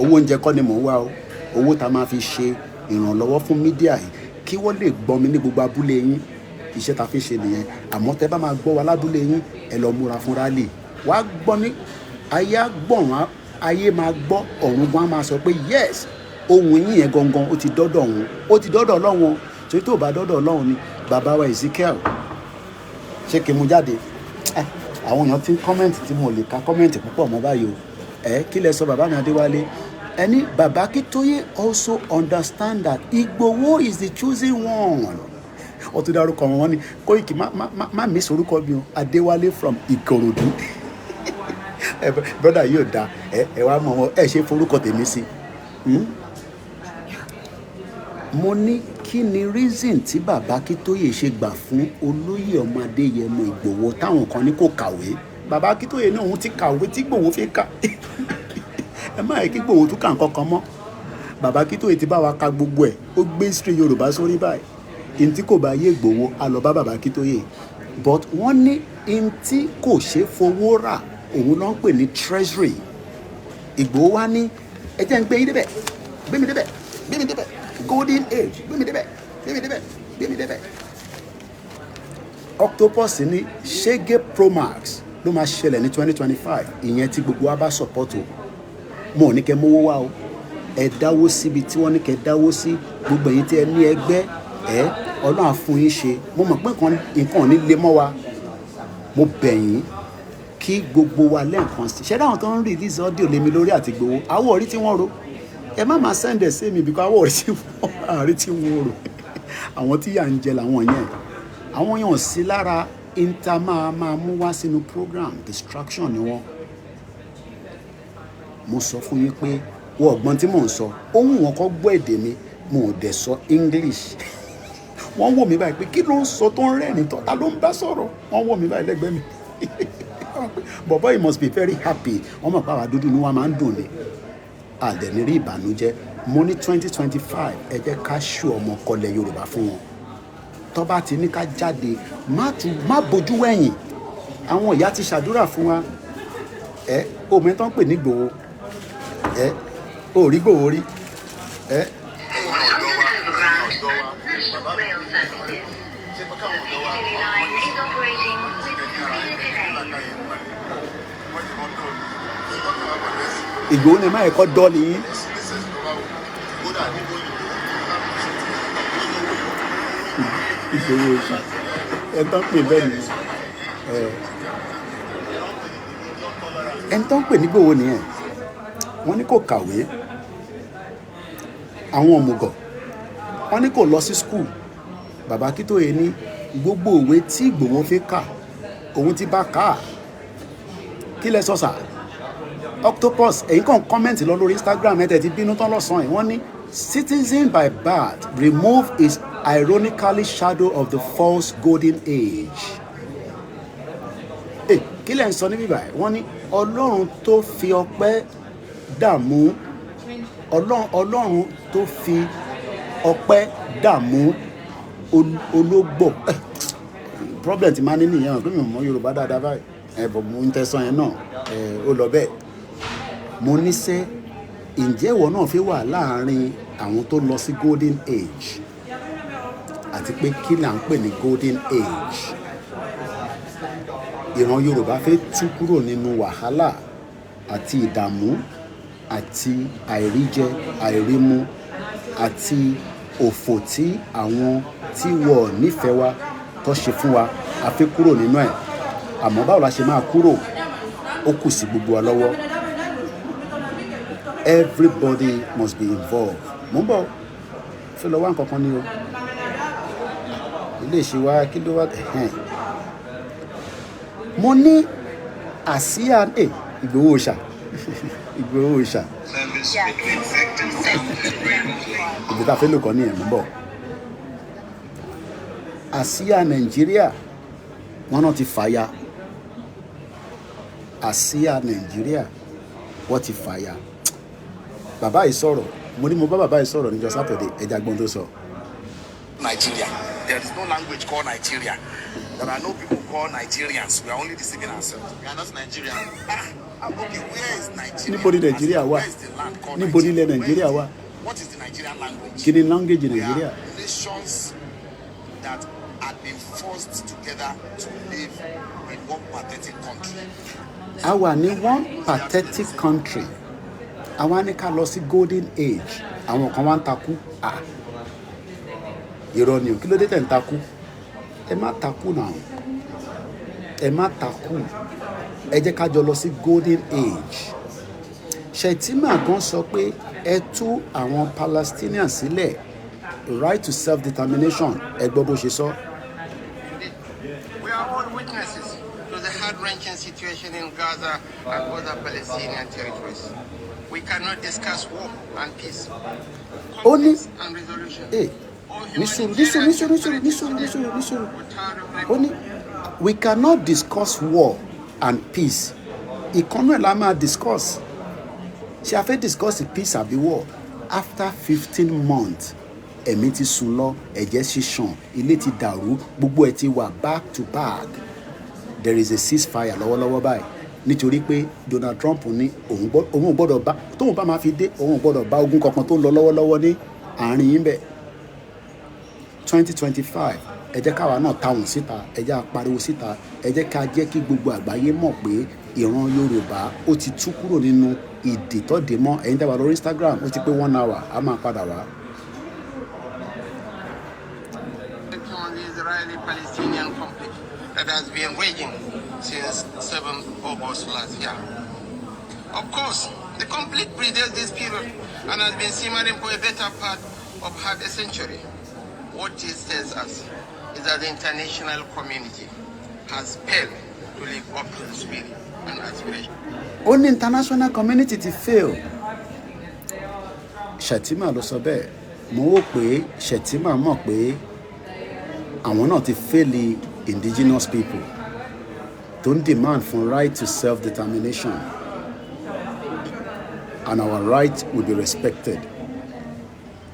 Owó oúnjẹ kọ́ ni mò ń wá o. Owó tá a máa fi ṣe ìrànlọ́wọ́ fún media yìí kí wọ́n lè gbọ́ mi ní gbogbo abúlé yín. Iṣẹ́ ta fi ń ṣe nìyẹn. Àmọ́ tẹ́ bá máa gbọ́ wa lábúlé yín, ẹ lọ múra fún rally. Wàá gbọ́ ní ayé á gbọ̀ràn, ayé máa gbọ́, ọ̀run gan á máa sọ pé yes, ohun yín yẹn gangan, ó ti dọ́dọ̀ òun, ó ti dọ́dọ̀ Ọlọ́run o. Torí tó bá dọ́dọ̀ Ọlọ́run ni bàbá wa Ezekiel ṣé kí n mú jáde. Àwọn èèyàn ti ń comment tí mo lè ka comment púpọ̀ mọ́ báyìí o. Ẹ kí lẹ sọ, bàbá mi Adéwálé? Ẹni bàbá Akíntóyè also understand that Igboho is the chosen one. Ó tún dárúkọ wọn. Wọn ni Kóìkì má má má má miss orúkọ mi o. Adéwálé from Ìkòròdú. Ẹ brother yóò da. Ẹ wá mọ wọn, ẹ ṣe forúkọ tèmi sí. Mo ní kí ni reason tí bàbá Akíntóyè ṣe gbà fún olóyè ọmọ Adéyẹmọ Ìgbòho, táwọn kan ní kò kàwé? Bàbá Akíntóyè náà, òun ti kàwé tí Ìgbòho fi kà. Ẹ má yẹ kí Ìgbòho tún kà nǹkan kan mọ́. Bàbá Akíntóyè ti bá wa ka gbogbo ẹ̀. Ó gbé history Yorùbá sórí báyìí. N tí kò bá yé Ìgbòho, á lọ bá bàbá Akíntóyè. But wọ́n ní n tí kò ṣe fowó rà, òun ló ń pè ní treasury. Ìgbòho wá ní ẹ jẹ́ ń gbé yín débẹ̀. Gbé mi débẹ̀, gbé mi débẹ̀. Golden age, gbé mi débẹ̀, gbé mi débẹ̀, gbé mi débẹ̀. Octopus ní Shege Promax ló máa ṣẹlẹ̀ ní 2025. Ìyẹn tí gbogbo wa bá support o. Mo ò ní kẹ́ mówó wá o. Ẹ dáwó síbi tí wọ́n ní kẹ́ dáwó sí. Gbogbo ẹ̀yin tí ẹ ní ẹgbẹ́ ẹ, Ọlọ́run á fún yín ṣe. Mo mọ̀ pé nǹkan ò ní le mọ́ wa. Mo bẹ̀ yín kí gbogbo wa lẹ́ẹ̀kan sí. Ṣé dáhùn tó ń release audio lèmi lórí àti Ìgbòho àwọ̀ orí tí wọ́n ro? Ẹ má máa send ẹ̀ sí mi because àwọ̀ orí tí wọ́n àrí tí wọ́n rò. Àwọn tí yà ń jẹ làwọn yẹn. Àwọn yẹn ò sí lára inter máa mú wá sínú program. Distraction ni wọ́n. Mo sọ fún yín pé wọ́n ọ̀gbọ́n tí mò ń sọ. Ohun wọn kọ́ gbọ́ èdè mi, mo ò dẹ̀ sọ English. Wọ́n wò mí báyìí pé kí ló ń sọ tó ń rẹ́rìn tó, ta ló ń bá sọ̀rọ̀? Wọ́n wò mí báyìí lẹ́gbẹ̀ẹ́ mi, bọ̀bọ́ he must be very happy. Wọ́n mọ̀ pé àwa dúdú ni wọ́n máa ń dùn ni àdẹ̀ní rí ìbànújẹ́. Mo ní 2025, ẹ jẹ́ ká ṣù ọmọ kọlẹ̀ Yorùbá fún wọn. Tó bá ti ní ká jáde, má tún má bójú wẹ̀yìn. Àwọn ìyá ti ṣàdúrà fún wa. Ẹ omi tó ń pè ní Ìgbòho, ẹ ò rí Ìgbòho rí ẹ. National Rail Services. The Piccadilly line is operating with severe delays. Ìgbòho ni má ẹ̀kọ́ dọ́ọ̀lì yín. Ìgbòho ṣá ẹ tó ń pè bẹ́ẹ̀ ni ẹ ẹni tó ń pè ní Ìgbòho nìyẹn. Wọ́n ní kò kàwé. Àwọn òmùgọ̀ wọ́n ní kò lọ sí school. Bàbá Akíntóyè ní gbogbo òwe tí Ìgbòho fi kà, òun ti bá kà á. Kí lẹ sọ sà? Octopus, èyí kàn comment lọ lórí Instagram. Ẹ̀ tẹ̀ ti bínú tán lọ́sàn-án yìí. Wọ́n ní citizen by birth remove is ironically shadow of the false golden age. Ẹ kí lẹ̀ ń sọ níbí báyìí? Wọ́n ní Ọlọ́run tó fi ọpẹ́ dààmú Ọlọ́run, Ọlọ́run tó fi ọpẹ́ dààmú ológbò. Problem ti máa ní nìyẹn pé mi ò mọ Yorùbá dáadáa báyìí. Ẹ bọ̀, mo ń tẹ̀sán yẹn náà. Ẹ ó lọ bẹ́ẹ̀. Mo ní sẹ́, ǹjẹ́ ìwọ náà fi wà láàárín àwọn tó lọ sí golden age? Àti pé kí là ń pè ní golden age? Ìran Yorùbá fẹ́ tú kúrò nínú wàhálà àti ìdààmú àti àìríjẹ àìrímu àti òfò tí àwọn tí wọ́n nífẹ̀ẹ́ wa tó ṣe fún wa. A fẹ́ kúrò nínú ẹ̀. Àmọ́ báwo la ṣe máa kúrò? Ó kù sí gbogbo wa lọ́wọ́. Everybody must be involved. Mo ń bọ̀, fẹ́ lọ wá nǹkan kan ní o. Ilé ìṣe wa kí ló wá? Ẹ̀hẹ́n. Mo ní àsíá ẹ̀ Ìgbòho ṣà, Ìgbòho ṣà. Ibi tá a fẹ́ lò kọ́ ní ẹ̀. Mo ń bọ̀. Àsíá Nàìjíríà, wọ́n náà ti fàya. Àsíá Nàìjíríà, wọ́n ti fàya. Bàbá yìí sọ̀rọ̀. Mo ní mo bá bàbá yìí sọ̀rọ̀ níjọ́ Saturday. Ẹ jẹ́ á gbọ́ n tó sọ. Nigeria. There is no language called Nigeria. There are no people called Nigerians. We are only deceiving ourselves. We are not Nigerian. Ah, okay, where is Nigeria? Níbo ni Nàìjíríà wà? Where is the land called Níbo ni ilẹ̀ Nigeria? Nàìjíríà wà? What is the Nigerian language? Kí ni language We Nàìjíríà? are nations that had been forced together to live in one pathetic country. A wà ní one pathetic country. Àwa ní ká lọ sí golden age, àwọn kan wá ń takú. Ah, irọ́ ni o. Kí ló dé tẹ̀ ń takú? Ẹ má takú náà, ẹ má takú. Ẹ jẹ́ ká jọ lọ sí golden age. Shettima gan sọ pé ẹ tú àwọn Palestinians sílẹ̀, right to self-determination. Ẹ gbọ́ bó ṣe sọ. We are all witnesses to the heart-wrenching situation in Gaza and other Palestinian territories. We cannot discuss war and peace, Ó ní conflicts and resolution. Ẹ ní sùúrù, ní sùúrù, ní sùúrù, ní sùúrù, ní sùúrù, ní sùúrù, ní sùúrù. Ó ní we cannot discuss war and peace. Ìkànnì ẹ̀ la máa discuss. Ṣé a fẹ́ discuss peace àbí war? After 15 months, ẹ̀mí ti sùn lọ, ẹ̀jẹ̀ ti ṣàn, ilé ti dàrú, gbogbo ẹ̀ ti wà back to back. There is a ceasefire lọ́wọ́lọ́wọ́ báyìí nítorí pé Donald Trump ní òun ò gbọ́dọ̀ bá tóun bá máa fi dé, òun ò gbọ́dọ̀ bá ogun kankan tó ń lọ lọ́wọ́lọ́wọ́ ní àárín yín bẹ́ẹ̀. 2025, ẹ jẹ́ káwa náà táwọn síta, ẹ jẹ́ á pariwo síta, ẹ jẹ́ ká jẹ́ kí gbogbo àgbáyé mọ̀ pé ìran Yorùbá ó ti tú kúrò nínú ìdè tó dé mọ́. Ẹ̀yin tẹ́ wà lórí Instagram, ó ti pé one hour, a máa padà wá. On the Israeli-Palestinian conflict that has been raging since 7th August last year. Of course, the conflict predates this period and has been simmering for a better part of half a century. What this tells us is that the international community has failed to live up to the spirit and aspiration. Ó ní international community ti fail. Shettima ló sọ bẹ́ẹ̀. Mo wò pé Shettima mọ̀ pé àwọn náà ti fail indigenous people tó ń demand for right to self-determination, and our right will be respected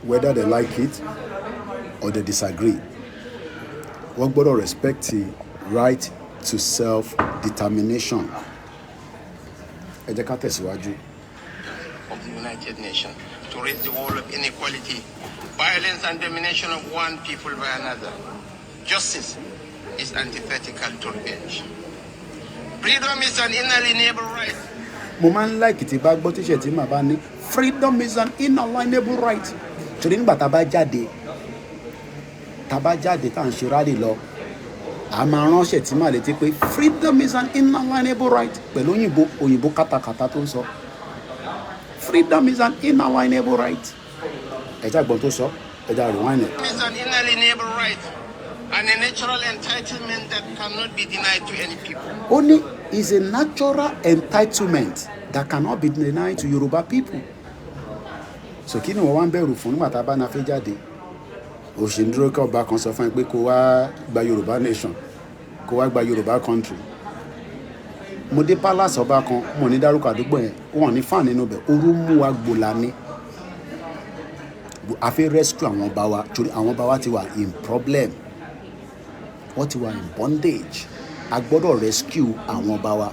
whether they like it or they disagree. Wọ́n gbọ́dọ̀ respect the right to self-determination. Ẹ jẹ́ ká tẹ̀síwájú. Of the United Nations to raise the wall of inequality, violence, and domination of one people by another. Justice is antithetical to revenge. Freedom is an inalienable right. Mo máa ń like tí bá gbọ́ tí Shettima bá ní freedom is an inalienable right, torí nígbà tá a bá jáde tá à ń ṣe rally lọ, a máa rán Shettima létí pé freedom is an inalienable right pẹ̀lú òyìnbó, òyìnbó kátàkátà tó ń sọ. Freedom is an inalienable right. Ẹ jẹ́ á gbọ́ n tó sọ, ẹ jẹ́ á rewind ẹ̀. Is an inalienable right and a natural entitlement that cannot be denied to any people. Ó ní is a natural entitlement that cannot be denied to Yoruba people. So kí ni wọ́n wá ń bẹ̀rù fún nígbà tá a bá na fẹ́ jáde? Ó ṣì ń dúró kí ọba kan sọ fún ẹ pé kó wá gba Yorùbá nation, kó wá gba Yorùbá country. Mo dé palace ọba kan, mo ní dárúkọ àdúgbò yẹn. Wọn ní fan nínú bẹ̀, ooru mú wa gbòòlà ní. A fẹ́ rescue àwọn ọba wa torí àwọn ọba wa ti wà in problem, wọ́n ti wà in bondage. A gbọ́dọ̀ rescue àwọn ọba wa.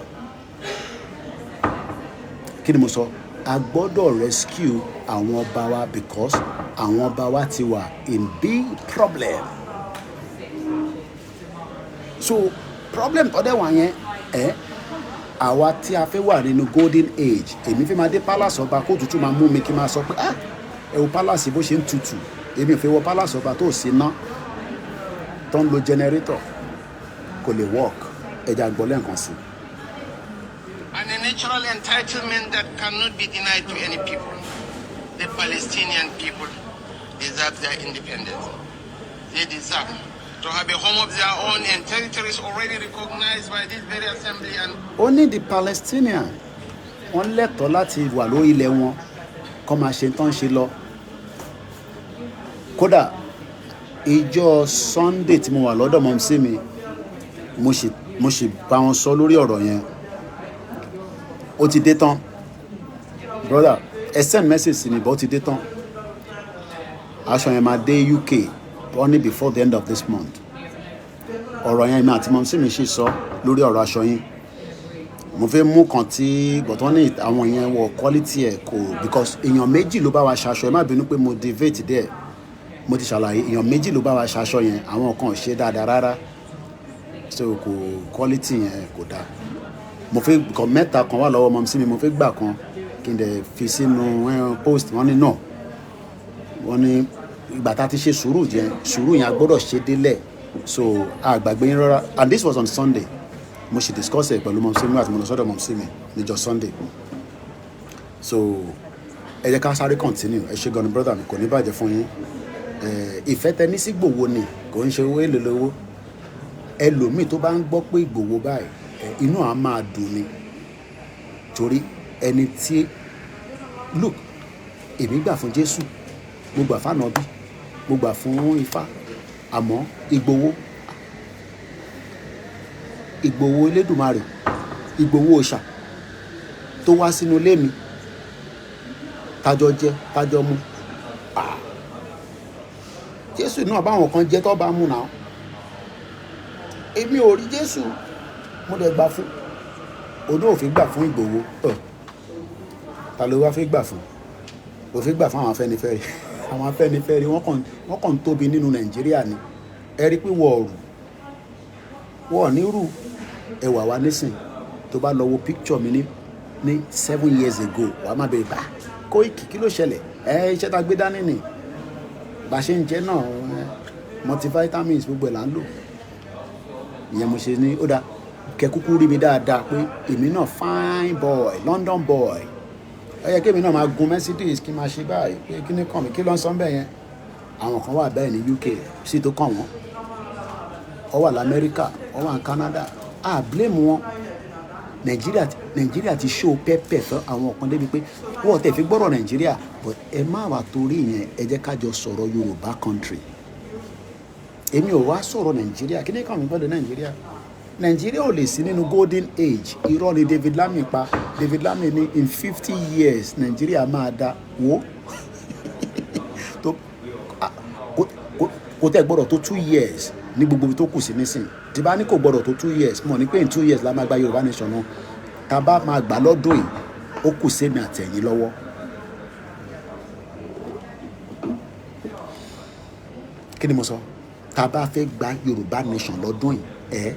Kí ni mo sọ? A gbọ́dọ̀ rescue àwọn ọba wa because àwọn ọba wa ti wà in big problem. So problem tó dẹ̀ wà yẹn ẹ́, àwa tí a fẹ́ wà nínú golden age, èmi fẹ́ máa dé palace ọba kó tutù máa mú mi, kí n máa sọ pé, "Ah, ẹ wo palace bó ṣe ń tutù." Èmi ò fẹ́ wọ palace ọba tó sí ná, tó ń lo generator, kò lè work. Ẹ jẹ́ á gbọ́ lẹ́ẹ̀kan sí i. And a natural entitlement that cannot be denied to any people. The Palestinian people deserve their independence. They deserve to have a home of their own and territories already recognized by this very assembly and Ó ní the Palestinian, wọ́n lẹ́tọ̀ọ́ láti wà lórí ilẹ̀ wọn, kó máa ṣe tán ṣe lọ. Kódà Ìjọ Sunday tí mo wà lọ́dọ̀ mumsy mi, mo sì bá wọn sọ lórí ọ̀rọ̀ yẹn. Ó ti dé tán. Brother, ẹ send message sí mi, but ó ti dé tán. Aṣọ yẹn máa dé UK only before the end of this month. Ọ̀rọ̀ yẹn, èmi àti mumsy mi ṣì sọ lórí ọ̀rọ̀ aṣọ yín. Mo fẹ́ mú kan tí gbọ̀tán ní àwọn yẹn wọ quality ẹ̀ kò, because èèyàn méjì ló bá wa ṣaṣọ. Ẹ má bínú pé mo deviate díẹ̀. Mo ti ṣàlàyé, èèyàn méjì ló bá wa ṣaṣọ yẹn. Àwọn kan ò ṣe dáadáa rárá, so kò quality yẹn kò dáa. Mo fẹ́ kọ mẹ́ta kan wà lọ́wọ́ mumsy mi. Mo fẹ́ gbà kan kí n dẹ̀ fi sínú post. Wọ́n ní náà, wọ́n ní ìgbà tá a ti ṣe sùúrù yẹn, sùúrù yẹn a gbọ́dọ̀ ṣe délẹ̀. So àgbàgbé yín rárá. And this was on Sunday. Mo ṣe discuss ẹ̀ pẹ̀lú mumsy mi àti mo lọ sọ́dọ̀ mumsy mi níjọ́ Sunday. So ẹ jẹ́ ká sáré continue. Ẹ ṣe gan ni, brother mi, kò ní bàjẹ́ fún yín. Ìfẹ́ tẹ ní sí Ìgbòho ni, kò ń ṣe owó èlò lówó. Ẹlòmíì tó bá ń gbọ́ pé Ìgbòho báyìí, inú à máa dùn ni, torí ẹni tí, look, èmi gbà fún Jésù, mo gbà fún Ànábì, mo gbà fún Ifá, àmọ́ Ìgbòho, Ìgbòho Elédùmarè, Ìgbòho òòṣà tó wá sínú ilé mi, tájọ jẹ, tájọ mu. Ah, Jésù náà báwọn kan jẹ tó bá mú náà. Èmi ò rí Jésù, mo dẹ̀ gbà fún òun. Náà ò fi gbà fún Ìgbòho. Ọ̀ ta ló wá fi gbà fún? Ò fi gbà fún àwọn Afẹ́nifẹ́re. Àwọn Afẹ́nifẹ́re, wọ́n kàn tóbi nínú Nàìjíríà ni. Ẹ rí pé wọ́n rù wọ́n ní rù ẹwà wa nísìn. Tó bá lọ wo picture mi ní 7 years ago, wàá má bẹ̀rẹ̀ bá Koiki, kí ló ṣẹlẹ̀? Ẹ iṣẹ́ tá a gbé dání ni bá ṣe ń jẹ náà, ẹ multivitamins gbogbo ẹ̀ là ń lò. Ìyẹn mo ṣe ní ó dáa kẹ kúkú rí mi dáadáa pé èmi náà fine boy, London boy. Ó yẹ kí èmi náà máa gun Mercedes, kí n máa ṣe báyìí pé kí ni kàn mí? Kí ló ń sọ bẹ́ẹ̀ yẹn? Àwọn kan wà bẹ́ẹ̀ ní UK sí tó kàn wọ́n, ó wà lamẹ́ríkà, ó wà ní Canada. A blame wọn. Nàìjíríà ti show pepper fún àwọn kan débi pé wọ́n tẹ̀ fi gbọ́rọ̀ Nàìjíríà. But ẹ má wà torí ìyẹn, ẹ jẹ́ ká jọ sọ̀rọ̀ Yorùbá country. Èmi ò wá sọ̀rọ̀ Nàìjíríà. Kí ni kàn mí pẹ̀lú Nàìjíríà? Nàìjíríà ò lè sí nínú golden age. Irọ́ ni David Lammy pa. David Lammy ní in 50 years Nàìjíríà máa da wo tó kò tẹ́ gbọ́dọ̀ tó 2 years ní gbogbo ibi tó kù sí nísìn. Tí bá ní kò gbọ́dọ̀ tó 2 years, mọ̀ ní pé in 2 years la máa gba Yorùbá nation náà. Tá a bá máa gbà lọ́dún yìí, ó kù sí èmi àtẹ̀yìn lọ́wọ́. Kí ni mo sọ? Tá a bá fẹ́ gba Yorùbá nation lọ́dún yìí, ẹ̀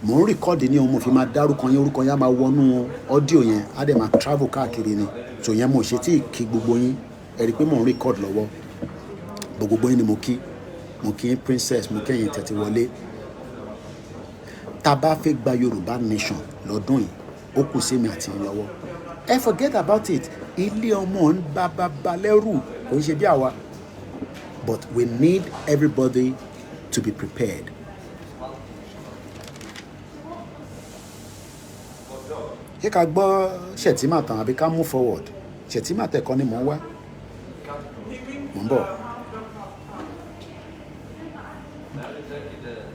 mò ń record ní ohun mo fi máa dárúkọ yín. Orúkọ yín á máa wọnú audio yẹn, á dẹ̀ máa travel káàkiri ni. So yẹn mo ṣe tí kí gbogbo yín. Ẹ rí i pé mò ń record lọ́wọ́. Gbogbo yín ni mo kí. Mo kí yín, princess, mo kẹ́yìn tẹ̀tí wọlé. Tá a bá fẹ́ gba Yorùbá nation lọ́dún yìí, ó kù sí mi àti yín lọ́wọ́. Ẹ forget about it. Ilé ọmọ ń bá bàbá lẹ́rù, kò ń ṣe bí àwa, but we need everybody to be prepared. Ṣé ká gbọ́ Shettima tán àbí ká move forward? Shettima tẹ̀kọ́ ni mò ń wá. Mò ń bọ̀.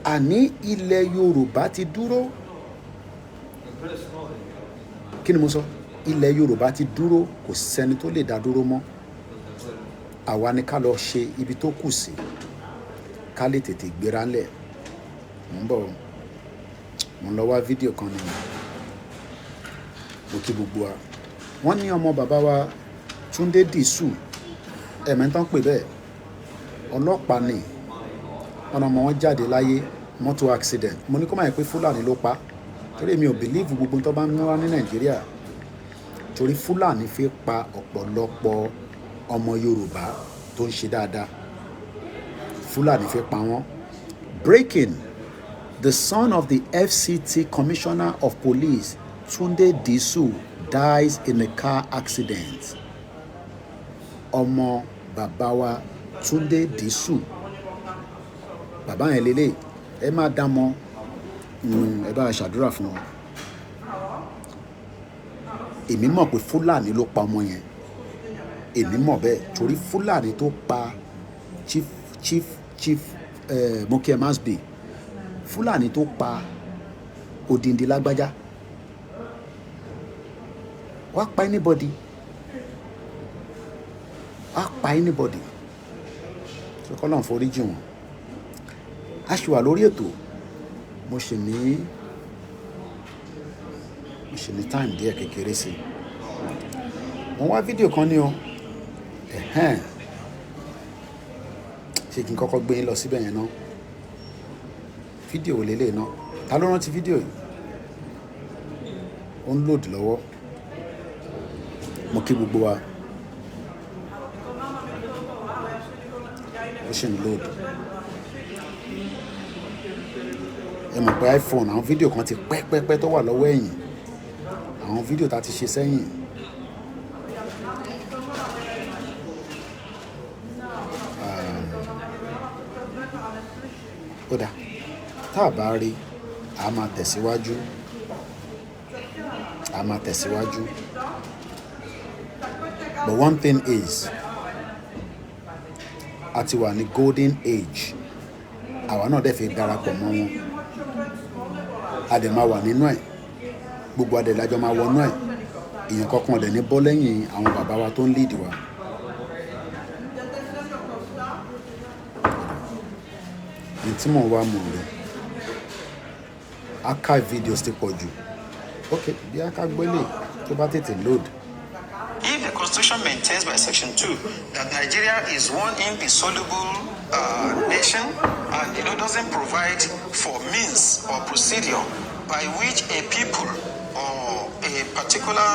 Àní ilẹ̀ Yorùbá ti dúró. Kí ni mo sọ? Ilẹ̀ Yorùbá ti dúró, kò sẹ́ni tó lè dá dúró mọ́. Àwa ni ká lọ ṣe ibi tó kù sí, ká lè tètè gbéra ńlẹ̀. Mò ń bọ̀. Mo ń lọ wá fídíò kan nìyẹn. Mo kí gbogbo wa. Wọ́n ní ọmọ bàbá wa Túndé Dìsù, ẹ̀mẹ́ntàn pè bẹ́ẹ̀, ọlọ́pàá ni wọ́n. Ọmọ wọn jáde láyé, mọ́tò accident. Mo ní kó má yẹ pé Fúlàní ló pa, torí mi ò believe gbogbo tó bá ń wá ní Nàìjíríà, torí Fúlàní fi pa ọ̀pọ̀lọpọ̀ ọmọ Yorùbá tó ń ṣe dáadáa. Fúlàní fi pa wọ́n. Breaking: the son of the FCT Commissioner of Police, Tunde Disu, dies in a car accident. Ọmọ bàbá wa Túndé Disu, bàbá yẹn lélẹ̀, ẹ má dá mọ́. Ẹ bá ṣàdúrà fún wọn. Èmi mọ̀ pé Fúlàní ló pa ọmọ yẹn. Èmi mọ̀ bẹ́ẹ̀, torí Fúlàní tó pa chief Chief Mokie Masbi, Fúlàní tó pa odindi lágbájá, wá pa anybody, wá pa anybody. So kọ́lọ́n foríjì wọn. A ṣì wà lórí ètò. Mo ṣì ní time díẹ̀ kékeré sí i. Mo wá fídíò kan ní o. Ẹ̀hẹ́n, ṣé kí n kọ́kọ́ gbé yín lọ síbẹ̀ yẹn náà? Fídíò wo lélẹ̀ náà? Ta ló rántí fídíò yìí? Ó ń load lọ́wọ́. Mo kí gbogbo wa. Ó ṣì ń load. Ẹ mọ̀ pé iPhone, àwọn fídíò kan ti pẹ́ pẹ́ pẹ́ tó wà lọ́wọ́ ẹ̀yìn, àwọn fídíò tá a ti ṣe sẹ́yìn. Ó dáa, tá a bá rí, a máa tẹ̀síwájú, a máa tẹ̀síwájú. But one thing is, a ti wà ní golden age. Àwa náà dẹ̀ fi darapọ̀ mọ́ wọn, a dẹ̀ máa wà nínú ẹ̀. Gbogbo adẹ̀ lájọ máa wọnú ẹ̀. Èèyàn kankan dẹ̀ ní bọ́ lẹ́yìn àwọn bàbá wa tó ń lead wa. Ní tí mò ń wá, mò ń rí archive videos ti pọ̀ jù. Ok, bí a ká gbélé tó bá tètè load. If the Constitution maintains by Section 2 that Nigeria is one indissoluble nation and doesn't provide for means or procedure by which a people or a particular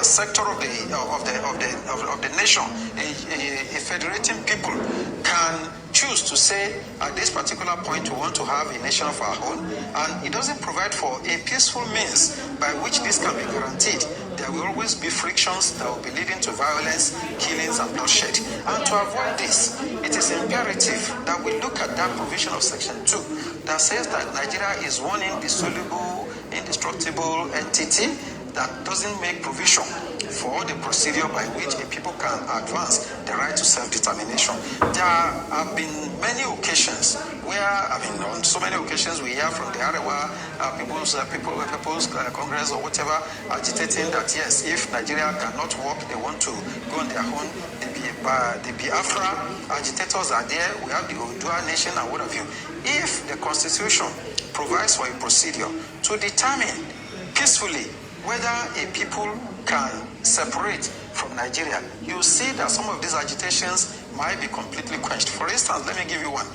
sector of the nation, a federating people, can choose to say at this particular point we want to have a nation of our own, and it doesn't provide for a peaceful means by which this can be guaranteed, there will always be frictions that will be leading to violence, killings, and bloodshed. And to avoid this, it is imperative that we look at that provision of Section 2 that says that Nigeria is one indissoluble, indestructible entity that doesn't make provision for the procedure by which a people can advance the right to self-determination. There have been many occasions where, I mean, on so many occasions we hear from the Arewa People's Congress or whatever, agitating that yes, if Nigeria cannot work, they want to go on their own. The Biafra agitators are there. We have the Oodua nation and what have you. If the Constitution provides for a procedure to determine peacefully whether a people can separate from Nigeria, you see that some of these agitations might be completely quenched. For instance, let me give you one.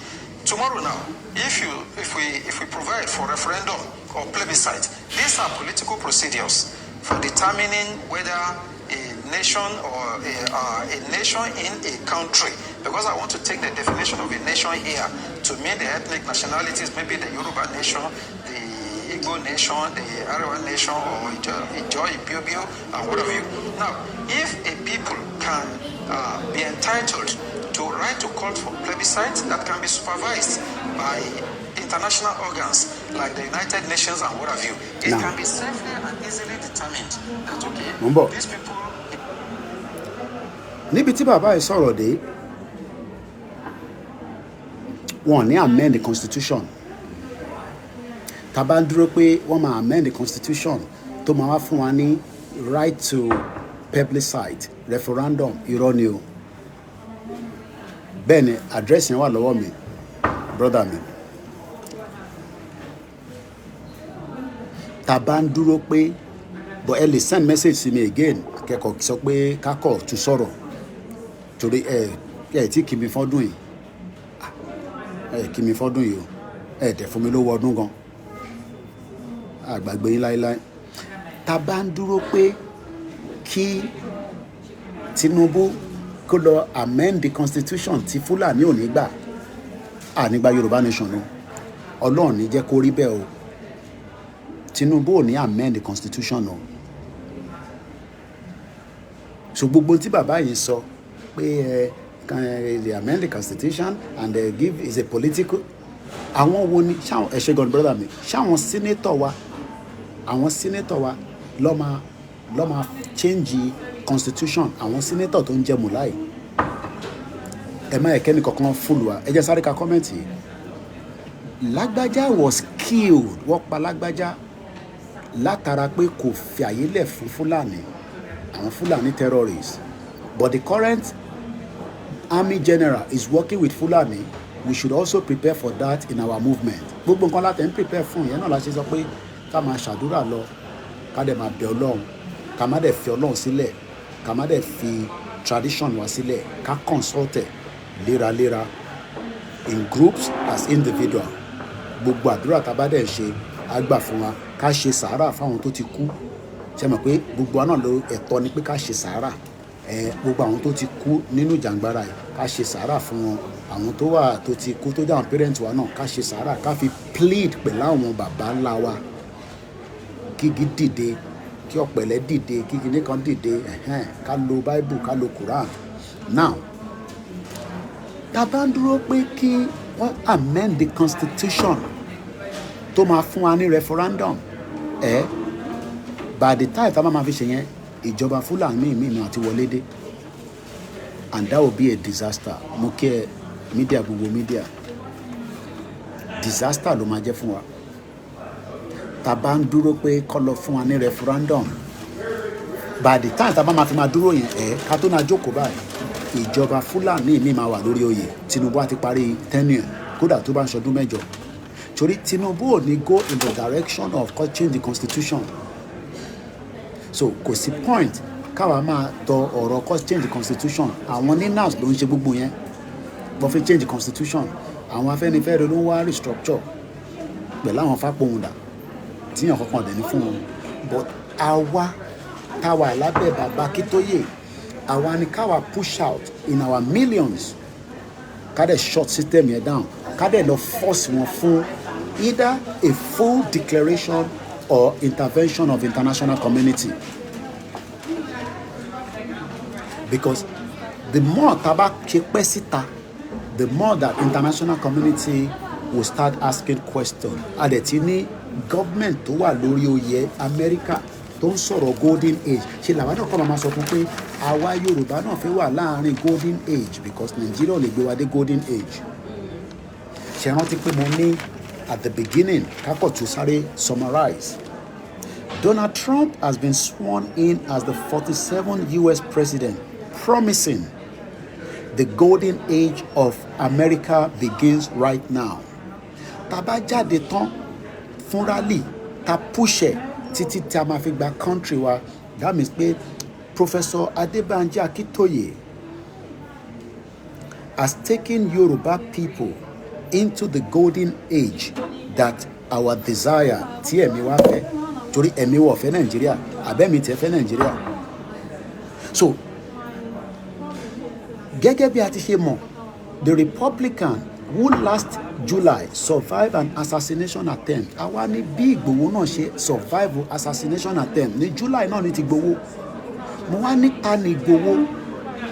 Tomorrow now, if you if we provide for referendum or plebiscite, these are political procedures for determining whether a nation or a nation in a country, because I want to take the definition of a nation here to mean the ethnic nationalities, maybe the Yoruba nation, the Igbo nation, the Arewa nation, or Ijaw, Ibibio, and what have you. Now, if a people can be entitled to right to call for plebiscite that can be supervised by international organs like the United Nations and what have you, it Now. can be safely and easily determined that, okay, Mo ń bọ̀. these people Níbi tí bàbá yìí sọ̀rọ̀ dé, wọn ò ní amend the constitution. Tá a bá ń dúró pé wọ́n máa amend the constitution tó máa wá fún wa ní right to plebiscite, referendum, irọ́ ni o. Bẹ́ẹ̀ ni, address yẹn wà lọ́wọ́ mi, brother mi. Tá a bá ń dúró pé, but ẹ lè send message sí mi again, akẹ́kọ̀ọ́ sọ pé kákọ̀ tún sọ̀rọ̀, torí ẹ tí kì mí fọ́dún yìí, ẹ kì mí fọ́dún yìí o. Ẹ tẹ̀ fún mi lówó ọdún gan, àgbàgbé yín láéláé. Tá a bá ń dúró pé kí Tinubu kó lọ amend the constitution tí Fúlàní ò ní gbà, ànígbà Yorùbá nation o. Ọlọ́run ní jẹ́ kó rí bẹ́ẹ̀ o. Tinubu ò ní amend the constitution o. So gbogbo tí bàbá yìí sọ pé ẹ can they amend the constitution and they give is a political, àwọn wo ni ṣáwọn? Ẹ ṣe gan, brother mi. Ṣáwọn senator wa, àwọn senator wa lọ́ máa change constitution? Àwọn senator tó ń jẹ mùláì. Ẹ má yẹ kẹ́ni kankan fúlù wa. Ẹ jẹ́ sáré ka comment yìí. Lágbájá was killed. Wọ́n pa Lágbájá látara pé kò fi àyè lẹ̀ fún Fúlàní, àwọn Fúlàní terrorists, but the current army general is working with Fulani. We should also prepare for that in our movement. Gbogbo nǹkan láti ń prepare fún ìyẹn náà la ṣe sọ pé ká máa ṣàdúrà lọ, ká dẹ̀ máa bẹ Ọlọ́run, ká má dẹ̀ fi Ọlọ́run sílẹ̀, ká má dẹ̀ fi tradition wa sílẹ̀, ká consult ẹ̀ léraléra, in groups as individual. Gbogbo àdúrà tá a bá dẹ̀ ṣe á gbà fún wa. Ká ṣe sàárà fáwọn tó ti kú. Ṣe mọ̀ pé gbogbo wa náà ló ẹ̀tọ́ ni pé ká ṣe sàárà ẹ? Gbogbo àwọn tó ti kú nínú ìjàngbara yìí, ká ṣe sàárà fún wọn. Àwọn tó wà tó ti kú, tó jẹ́ àwọn parent wa náà, ká ṣe sàárà, ká fi plead pẹ̀lú àwọn bàbá ńlá wa, kígi dìde, kí ọ̀pẹ̀lẹ̀ dìde, kí kinní kan dìde, ẹ̀hẹ́n, ká lo Bible, ká lo Quran. Now, tá a bá ń dúró pé kí wọ́n amend the constitution tó máa fún wa ní referendum ẹ, by the time tá a bá máa fi ṣe yẹn, ìjọba Fúlàní míì náà ti wọlé dé, and that will be a disaster. Mo kí ẹ, media, gbogbo media. Disaster ló máa jẹ́ fún wa tá a bá ń dúró pé kó lọ fún wa ní referendum. By the time tá a bá máa fi máa dúró yẹn ẹ, ká tó náà jókòó báyìí, ìjọba Fúlàní mi máa wà lórí oyè. Tinubu á ti parí tenure, kódà tó bá ń ṣọdún 8, torí Tinubu ò ní go in the direction of kó change the constitution. So kò sí point káwa máa tọ ọ̀rọ̀ kó change the constitution. Àwọn NINAS ló ń ṣe gbogbo yẹn, wọ́n fi change the constitution. Àwọn Afẹ́nifẹ́re ló ń wá restructure pẹ̀lú àwọn Fápòhùndà tíyàn kankan dẹ̀ ní fún wọn. But àwa táwa lábẹ́ bàbá Akíntóyè, àwa ni káwa push out in our millions, ká dẹ̀ shut system yẹn down, ká dẹ̀ lọ force wọn fún either a full declaration or intervention of international community, because the more tá bá ṣe pẹ́ síta, the more that international community will start asking questions. A dẹ̀ ti ní government tó wà lórí oyè Amẹ́ríkà tó ń sọ̀rọ̀ golden age. Ṣe làwọn náà kọ́ máa sọ fún pé àwa Yorùbá náà fẹ́ wà láàrin golden age, because Nàìjíríà ò lè gbé wa dé golden age. Ṣe rántí pé mo ní at the beginning kákọ̀ tó sáré summarize. Donald Trump has been sworn in as the 47th US president, promising the golden age of America begins right now. Tá bá jáde tán fún rally, tá push ẹ̀ títí tí a máa fi gba country wa, that means pé Professor Adebanji Akintoye has taken Yoruba people into the golden age that our desire, tí ẹ̀mí wa fẹ́, torí ẹ̀mí wa ò fẹ́ Nàìjíríà, àbẹ́mi tẹ́ fẹ́ Nàìjíríà. So gẹ́gẹ́ bí a ti ṣe mọ̀, the Republican who last July survived an assassination attempt, àwa ní bí Ìgbòho náà ṣe survive assassination attempt ní July náà ní ti Ìgbòho. Mo wá ní, ta ni Ìgbòho?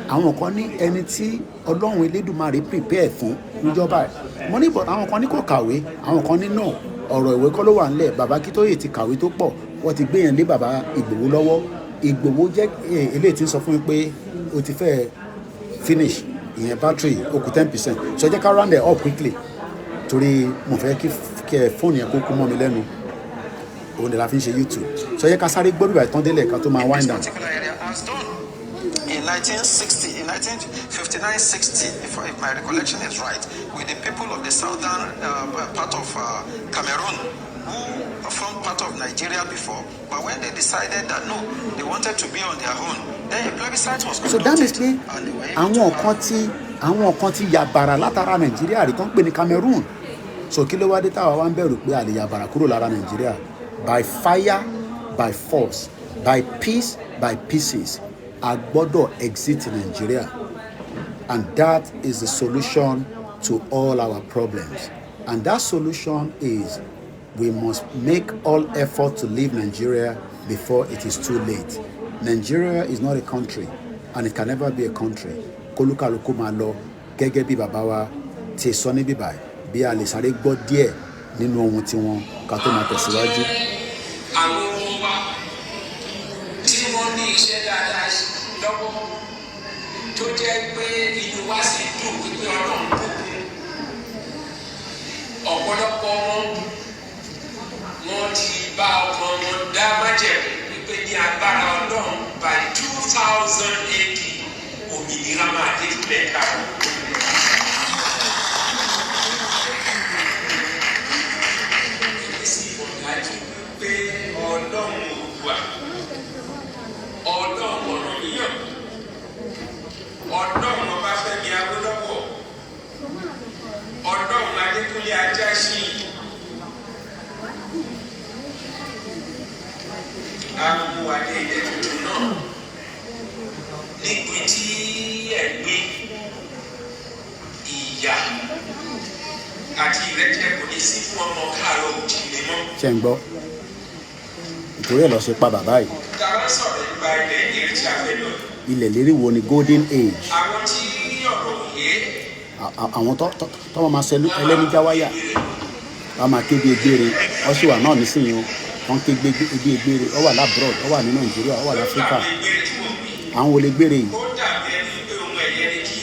Àwọn kan ní ẹni tí Ọlọ́run Elédùmarè prepare fún níjọba ẹ̀. Mo ní but àwọn kan ní kò kàwé, àwọn kan ní no, ọ̀rọ̀ ìwé kọ́ ló wà nílẹ̀. Bàbá Akíntóyè ti kàwé tó pọ̀, wọ́n ti gbé yẹn lé bàbá Ìgbòho lọ́wọ́. Ìgbòho jẹ́ eléyìí tí ń sọ fún mi pé o ti fẹ́ finish ìyẹn battery, ó kù 10%. So jẹ́ ká round it up quickly, torí mo fẹ́ kí ẹ fóònù yẹn kó kú mọ́ mi lẹ́nu. Òun ni la fi ń ṣe YouTube. So jẹ́ ká sáré gbọ́ bíbá ìtàn délẹ̀ ká tó máa wind down. Particular area has done. In 1960, in 1959-60, if my recollection is right, with the people of the southern part of Cameroon, who formed part of Nigeria before, but when they decided that no, they wanted to be on their own, then a plebiscite was So that means conducted. pé And they were able àwọn to kan tí àwọn kan ti yàbàrà látara Nàìjíríà rí tó ń pè ní Cameroon. So kí ló wá dé táwa wá ń bẹ̀rù pé a lè yàbàrà kúrò lára Nàìjíríà? By fire, by force, by peace, by pieces, a gbọ́dọ̀ exit Nàìjíríà, and that is the solution to all our problems. And that solution is we must make all effort to leave Nigeria before it is too late. Nigeria is not a country and it can never be a country. Kólúkàlùkù máa lọ gẹ́gẹ́ bí bàbá wa ti sọ níbí báyìí. Bí a lè sáré gbọ́ díẹ̀ nínú ohun tiwọn ká tó máa tẹ̀síwájú. Àwọn ọmọ wa tí wọ́n ní iṣẹ́ dáadáa lọ́wọ́. Tó jẹ́ pé inú wa sì dùn wípé Ọlọ́run bùkún ọ̀pọ̀lọpọ̀ wọn. Wọ́n ti bá ọmọ wọn dá májẹ̀mú wípé ní agbára Ọlọ́run, by 2000 AD, òmìnira máa dé sílẹ̀ káàkiri. Èmi sì mọ̀ dájú pé Ọlọ́run Oòduà, Ọlọ́run Ọ̀rànmíyàn, Ọlọ́run Ọbáfẹ́mi Awólọ́wọ̀, Ọlọ́run Adékúnlé Ajáṣin á mú wa dé ilẹ̀ tuntun náà níbi tí ẹ̀gbin, ìyà àti ìrẹ́jẹ kò ní sí fún ọmọ káàárọ̀ òjìlé mọ́. Ṣe ń gbọ́? Ìtorí ẹ̀ lọ ṣe pa bàbá yìí. Tá a bá sọ̀rọ̀ nípa ilẹ̀ ìlérí tí a fẹ́ lò, Ilẹ̀ lérí wo ni golden age? Àwọn tí ọ̀rọ̀ òye Àwọn tó máa ṣe ẹlẹ́ni jáwáyà, wọ́n máa ké bí egbére. Wọ́n sì wà náà nísìnyí o, wọ́n ké bí egbére. Wọ́n wà l'abroad, wọ́n wà ní Nàìjíríà, wọ́n wà láfíríkà. Àwọn egbére tí wọ́n wí, Àwọn wo lè gbére yìí? Ó dàbí ẹni pé ohun ẹ̀yẹ ni kí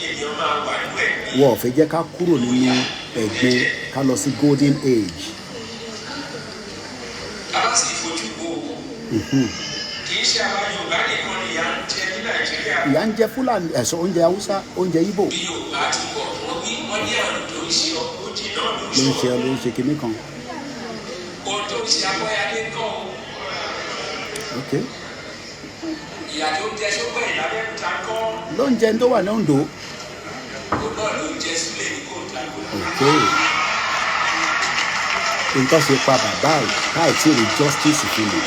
ènìyàn máa wà nínú ẹ̀mí. Wọ́n ò fẹ́ jẹ́ ká kúrò nínú ẹ̀gbin, ká lọ sí golden age. Tá a bá sì fojú wo, kì í ṣe àwa Yorùbá nìkan ni ìyà ń jẹ ní Nàìjíríà. Ìyà ń jẹ Fúlàní, ẹ̀sọ́ oúnjẹ Haúsá, oúnjẹ Ìgbò. Bí Yorùbá ti bọ̀, wọ́n wí, wọ́n ní àrùn tó ń ṣe ogójì náà ló ń Ló ń ṣe ṣe ló ń ṣe kinní kan. Ohun tó ń ṣe Abọ́yadé kọ́ o. Ìyà tó ń jẹ Sógbẹ̀yìn l'Abẹ́òkúta kọ́. Ló ń jẹ tó wà ní Oǹdó. Òun náà ló ń jẹ Súlè ní Kóòtù. Ok, nǹkan ṣe pa bàbá yìí láì tí ì rí justice fún mi.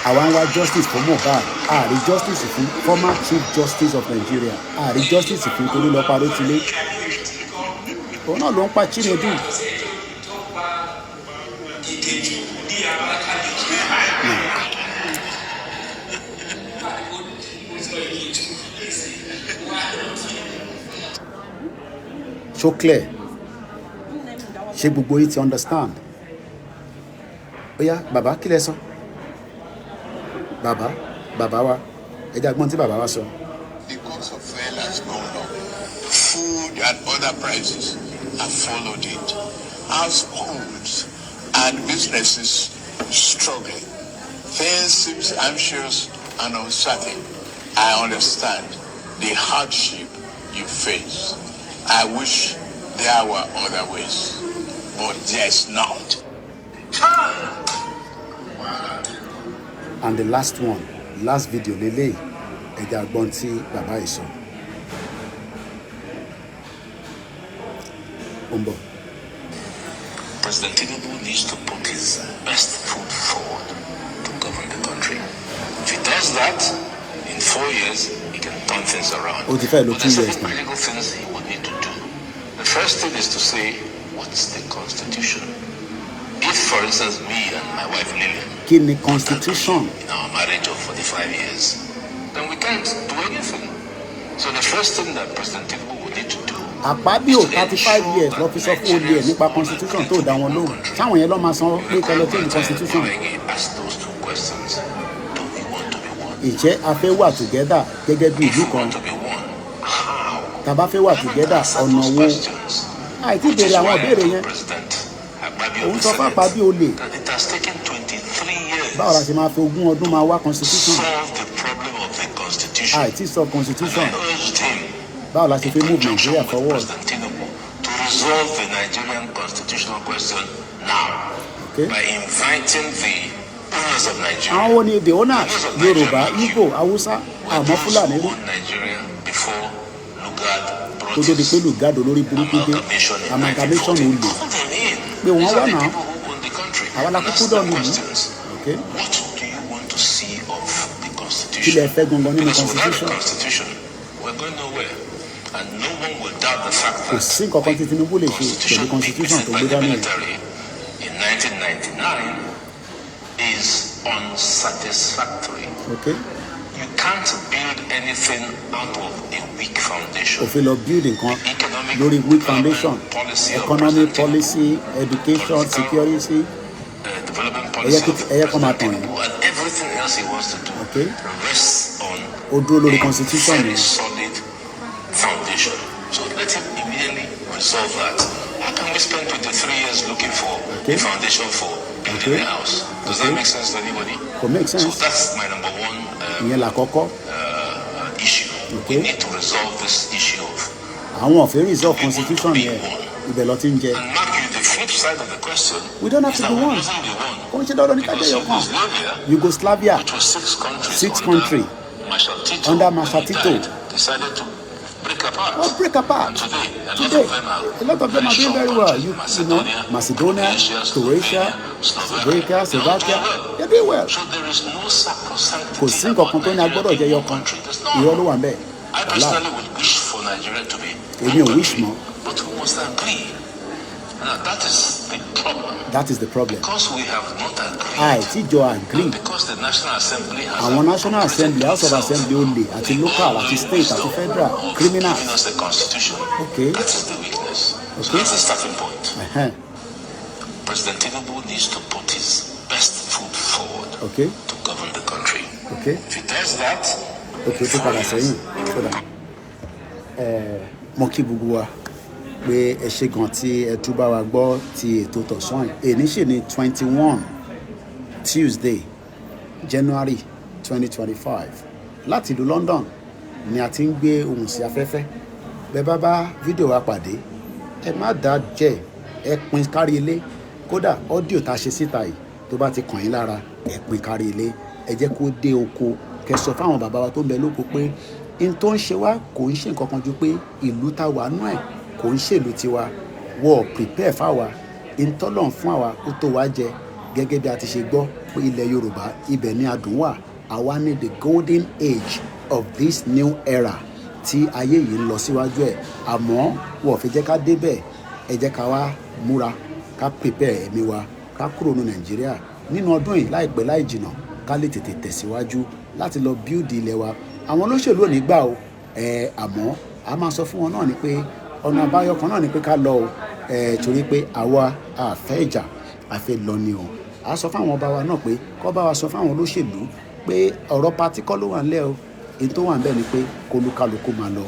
Àwa ń wá justice fún Mohbad, a rí justice fún former Chief Justice of Nigeria, a rí justice fún Tolúlọpàá Rótilé. Òun náà ló ń pa Chinedu. Tó pa Ìkejì ní Abakaliki. Mo sọ Ìkejì wá lọ́tí. Ṣó clear? Ṣé gbogbo yìí ti understand? Ó yá, bàbá, kí lẹ sọ? Bàbá, bàbá wa, ẹ jẹ́ agbọ́n tí bàbá wa sọ. The cost of fuel has gone up. Food and other prices have followed it. Households and businesses struggling. Things seem anxious and uncertain. I understand the hardship you face. I wish there were other ways, but there's not. And the last one, last video lélẹ́yìí, ẹ jẹ́ agbọ́n tí bàbá yìí sọ. Ó ń bọ̀. President Tinubu needs to put his best foot forward to govern the country. If he does that, in 4 years, he can turn things around. Ó ti fẹ́ lo But 2 there's years certain now. critical things he would need to do. The first thing is to say, what's the constitution? If, for instance, me and my wife Lily, Kí ni constitution? in our marriage of 45 years, then we can't do anything. So the first thing that President Tinubu would need to do Akpabio, 35 years lọ fi sọ fún olè ẹ̀ nípa constitution tó dá wọn lóhùn. Sáwọn yẹn lọ́ máa san pé kẹlẹ́ tó ní constitution. Ask those two questions. Do we want to be one? Ìjẹ́ a fẹ́ wà together gẹ́gẹ́ bí ìlú kan? Tá a bá fẹ́ wà together, ọ̀nà wo? Àìtí béèrè àwọn ìbéèrè yẹn. Òun sọ fún Akpabio olè. It has taken 23 years Báwo la ṣe máa fi 20 ọdún máa wá constitution? solve the problem of the constitution. Àìtí sọ constitution. I urged him Báwo la ṣe fẹ́ move Nigeria forward? President Tinubu to resolve the Nigerian constitutional question now by inviting the owners of Nigeria. Àwọn wo ni the owners? Yorùbá, Igbo, Haúsá, àmọ́ Fúlàní rí. Nigeria before Lugard brought Kó tó di pé Lugard olórí burúkú dé, amalgamation olè pé wọ́n wà náà, àwa la kúkú dọ̀nù yìí. Ok. What do you want to see of the constitution? Kí lẹ fẹ́ gangan nínú Because without constitution? the constitution, we're going nowhere. And no one will doubt the fact Kò that sí nǹkan kan tí Tinubu lè ṣe pẹ̀lú constitution tó gbé by the dání yẹn. military in 1999 is unsatisfactory. You can't build anything out of a weak foundation. Òfin lọ build nǹkan lórí weak foundation. Economic policy, education, security, Development ẹ̀yẹ policy of ẹ̀yẹ kan máa tàn yín. Tinubu and everything else he wants to do rests on Ó dúró lórí a constitution very yẹn. solid foundation. So let him immediately resolve that. How can we spend 23 years looking for a foundation for building a house? Does that make sense to anybody? Kò make So sense. that's my number one Ìyẹn làkọ́kọ́. issue. We need to resolve this issue of Àwọn ò fẹ́ resolve constitution yẹn, ibẹ̀ lọ ti ń jẹ. And mark you, the flip side of the question We don't have is to that be we one. mustn't be one. Kò ń ṣe dandan ní ká Because jẹ́ ẹyọ kan. Yugoslavia, Yugoslavia, which was six countries six under country Marshal Tito, under when Marshal he Tito. died, decided to break apart. Wọ́n break apart. And today, a lot Today, of them are a lot of them are very doing strong very well. countries. You Macedonia, Macedonia, Croatia, Croatia, Slovenia, Slovakia, They're all doing Slovakia, well. they're doing well. So there is no sacrosanctity Kò sí nǹkan kan tó ní a about gbọ́dọ̀ Nigeria jẹ́ being ẹyọ one kan. country. There's none. Irọ́ ló wà ń bẹ̀. I Wàhálà. personally would wish for Nigeria to be Èmi ò one wish country, mọ́. but we must agree. Now that is the problem. That is the problem. Because we have not agreed. Àìtí jọ agree. And because the National Assembly has Àwọn National Assembly, House of itself Assembly, olè àti the local àti all-knowing state àti wisdom federal of criminals. giving us the constitution. Okay. That is the weakness. So Okay. that's the starting point. President Tinubu needs to put his best foot forward to govern the country. If he does that, Okay, tó padà sẹ́yìn sódà. Mo kí gbogbo wa pé ẹ ṣe gan tí ẹ tún bá wa gbọ́ ti ètò tọ̀sán yìí. Èní sì ní 21, Tuesday, January 2025. Láti ìlú London ni a ti ń gbé ohùn sí afẹ́fẹ́. Bẹ́ẹ̀ bá bá fídíò wa pàdé, ẹ má dá jẹ́, ẹ pín kárí ilé. Kódà audio tá a ṣe síta yìí, tó bá ti kàn yín lára, ẹ pín kárí ilé. Ẹ jẹ́ kó dé oko, kẹ́ sọ fáwọn bàbá wa tó ń bẹ lóko pé n tó ń ṣe wá kò ń ṣe nǹkan kan ju pé ìlú tá wà nú ẹ̀ kò ń ṣèlú tiwa. Wọ́n prepare fáwa ìtọ́lọ̀ fún àwa ó tó wá jẹ. Gẹ́gẹ́ bí a ti ṣe gbọ́ pé ilẹ̀ Yorùbá, ibẹ̀ ni adùn wà. Àwa ní the golden age of this new era tí ayé yìí ń lọ síwájú ẹ̀, àmọ́ wọ́n fi jẹ́ ká débẹ̀. Ẹ jẹ́ ká wá múra, ká prepare ẹ̀mí wa, ká kúrò ní Nàìjíríà nínú ọdún yìí láìpẹ́ láì jìnà, ká lè tètè tẹ̀síwájú láti lọ build ilẹ̀ wa. Àwọn olóṣèlú ò ní gbà o. Ẹ àmọ́ a máa sọ fún wọn náà ni pé ọ̀nà àbáyọ kan náà ni pé ká lọ o. Ẹ torí pé àwa a fẹ́ ìjà, a fẹ́ lọ ni o. A sọ fáwọn ọba wa náà pé kó bá wa sọ fáwọn olóṣèlú pé ọ̀rọ̀ party kọ́ ló wà ńlẹ̀ o. Èyí tó wà ńbẹ̀ ni pé kólúkálukú máa lọ,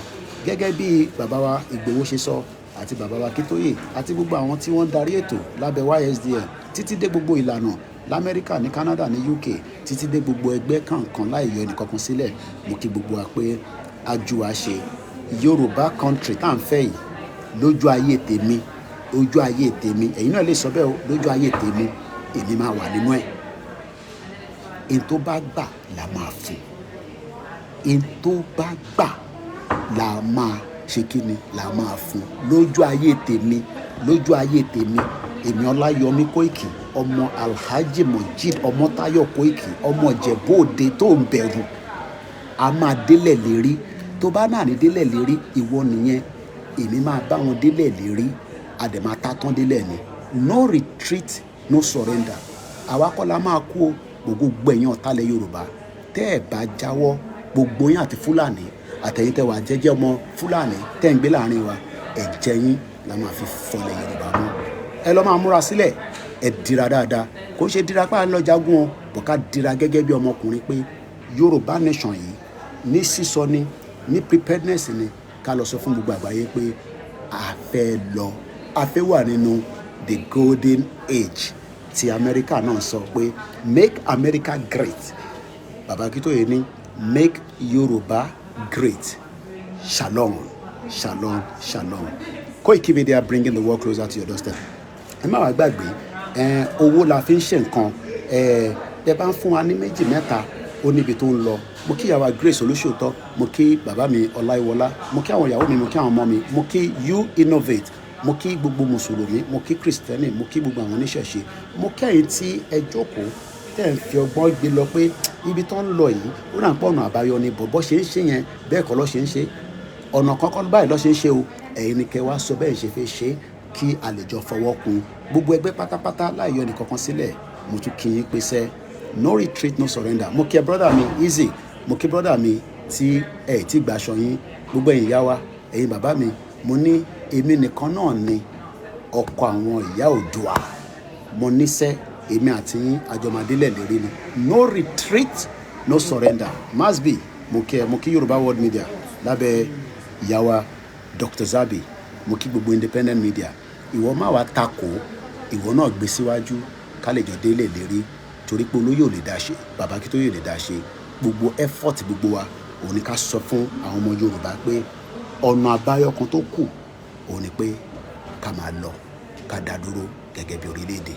gẹ́gẹ́ bí bàbá wa Ìgbòho ṣe sọ, àti bàbá wa Kítóyè, àti gbogbo àwọn tí wọ́n ń darí ètò lábẹ́ YSDM, títí dé gbogbo ìlànà lamẹ́ríkà, ní Canada, ní UK, títí dé gbogbo ẹgbẹ́ kankan láì yọ ẹnìkankan sílẹ̀. Mo kí gbogbo wa pé ajú wa ṣe. Yorùbá country tá à ń fẹ́ yìí, lójú ayé tèmi, ojú ayé tèmi, ẹ̀yin náà lè sọ bẹ́ẹ̀ o, lójú ayé tèmi, èmi máa wà nínú ẹ̀. N tó bá gbà la máa fún, n tó bá gbà la máa ṣe kí ni, la máa fún. Lójú ayé tèmi, lójú ayé tèmi, èmi Ọláyọmí Kóìkì, ọmọ Alhaji Mojeed Ọmọtáyọ̀ Kóìkì, ọmọ Ìjẹ̀bú Òde tó ń bẹ̀rù, a máa délẹ̀ lérí. Tó bá náà ní délẹ̀ lérí, ìwọ nìyẹn. Èmi máa bá wọn délẹ̀ lérí, a dẹ̀ máa tá tán délẹ̀ ni. No retreat, no surrender. Àwa kọ́ la máa kú o. Gbogbo gbẹ̀yìn ọ̀tálẹ̀ Yorùbá, tẹ́ ẹ̀ bá jáwọ́, gbogbo yín àti Fúlàní àtẹ̀yìn tẹ́ wà jẹ́jẹ́ ọmọ Fúlàní tẹ́ ń gbé láàrin wa, ẹ̀jẹ̀ yín la máa fi fọlẹ̀ Yorùbá mọ́. Ẹ lọ́ máa múra sílẹ̀, ẹ dira dáadáa. Kò ń ṣe dira pé à ń lọ jagun o, bọ̀ ká dira gẹ́gẹ́ bí ọmọkùnrin pé Yorùbá nation yìí, ní sísọ ni, ní preparedness ni, ká lọ sọ fún gbogbo àgbáyé pé a fẹ́ lọ, a fẹ́ wà nínú the golden age tí Amẹ́ríkà náà sọ pé "Make America Great". Bàbá Akíntóyè ní "Make Yorùbá Great". Shalom, shalom, shalom. Koiki Media, bringing the world closer to your doorstep. Ẹ má wàá gbàgbé ẹ, owó la fi ń ṣe nǹkan. Ẹ ẹ bá ń fún wa ní méjì mẹ́ta, ó níbi tó ń lọ. Mo kí ìyàwó Grace Olóṣòótọ́, mo kí bàbá mi Ọláìwọlá, mo kí àwọn ìyàwó mi, mo kí àwọn ọmọ mi, mo kí You Innovate, mo kí gbogbo mùsùlùmí, mo kí kristẹni, mo kí gbogbo àwọn oníṣẹ̀ṣe, mo kí ẹ̀yin tí ẹ jókòó tẹ́ ń fi ọgbọ́n gbé lọ pé ibi tó ń lọ yìí, ó náà pọ̀ ọ̀nà àbáyọ ni. Bọ̀bọ́ ṣe ń ṣe yẹn, bẹ́ẹ̀ kọ́ lọ́ ṣe ń ṣe, ọ̀nà kankan báyìí lọ́ ṣe ń ṣe o. Ẹ̀yin ni kẹ́ wá sọ bẹ́ẹ̀ ṣe fẹ́ ṣe kí a lè jọ fọwọ́ kun gbogbo ẹgbẹ́ pátápátá láì yọ ẹnìkankan sílẹ̀. Mo tún kí yín pé sẹ́, no retreat, no surrender. Mo kí ẹ, brother mi Easy. Mo kí brother mi tí ẹ ti gbàṣọ yín. Gbogbo ẹ̀yin ìyá wa, ẹ̀yin bàbá mi, mo ní èmi nìkan náà ni ọkọ àwọn ìyá Oòduà. Mo níṣẹ́, èmi àti yín àjọmọdélẹ̀ lérí ni. No retreat, no surrender. Masbi. Mo kí ẹ, mo kí Yorùbá World Media lábẹ́ ìyá wa Dr. Zabi. Mo kí gbogbo independent media. Ìwọ má wàá takò, ìwọ náà gbé síwájú ká lè jọ délé lérí, torí pé olóyè ò lè dá ṣe, bàbá Akíntóyè ò lè dá ṣe. Gbogbo effort gbogbo wa òun ni ká sọ fún àwọn ọmọ Yorùbá pé ọ̀nà àbáyọ kan tó kù òun ni pé ká máa lọ, ká dá dúró gẹ́gẹ́ bí orílẹ̀-èdè.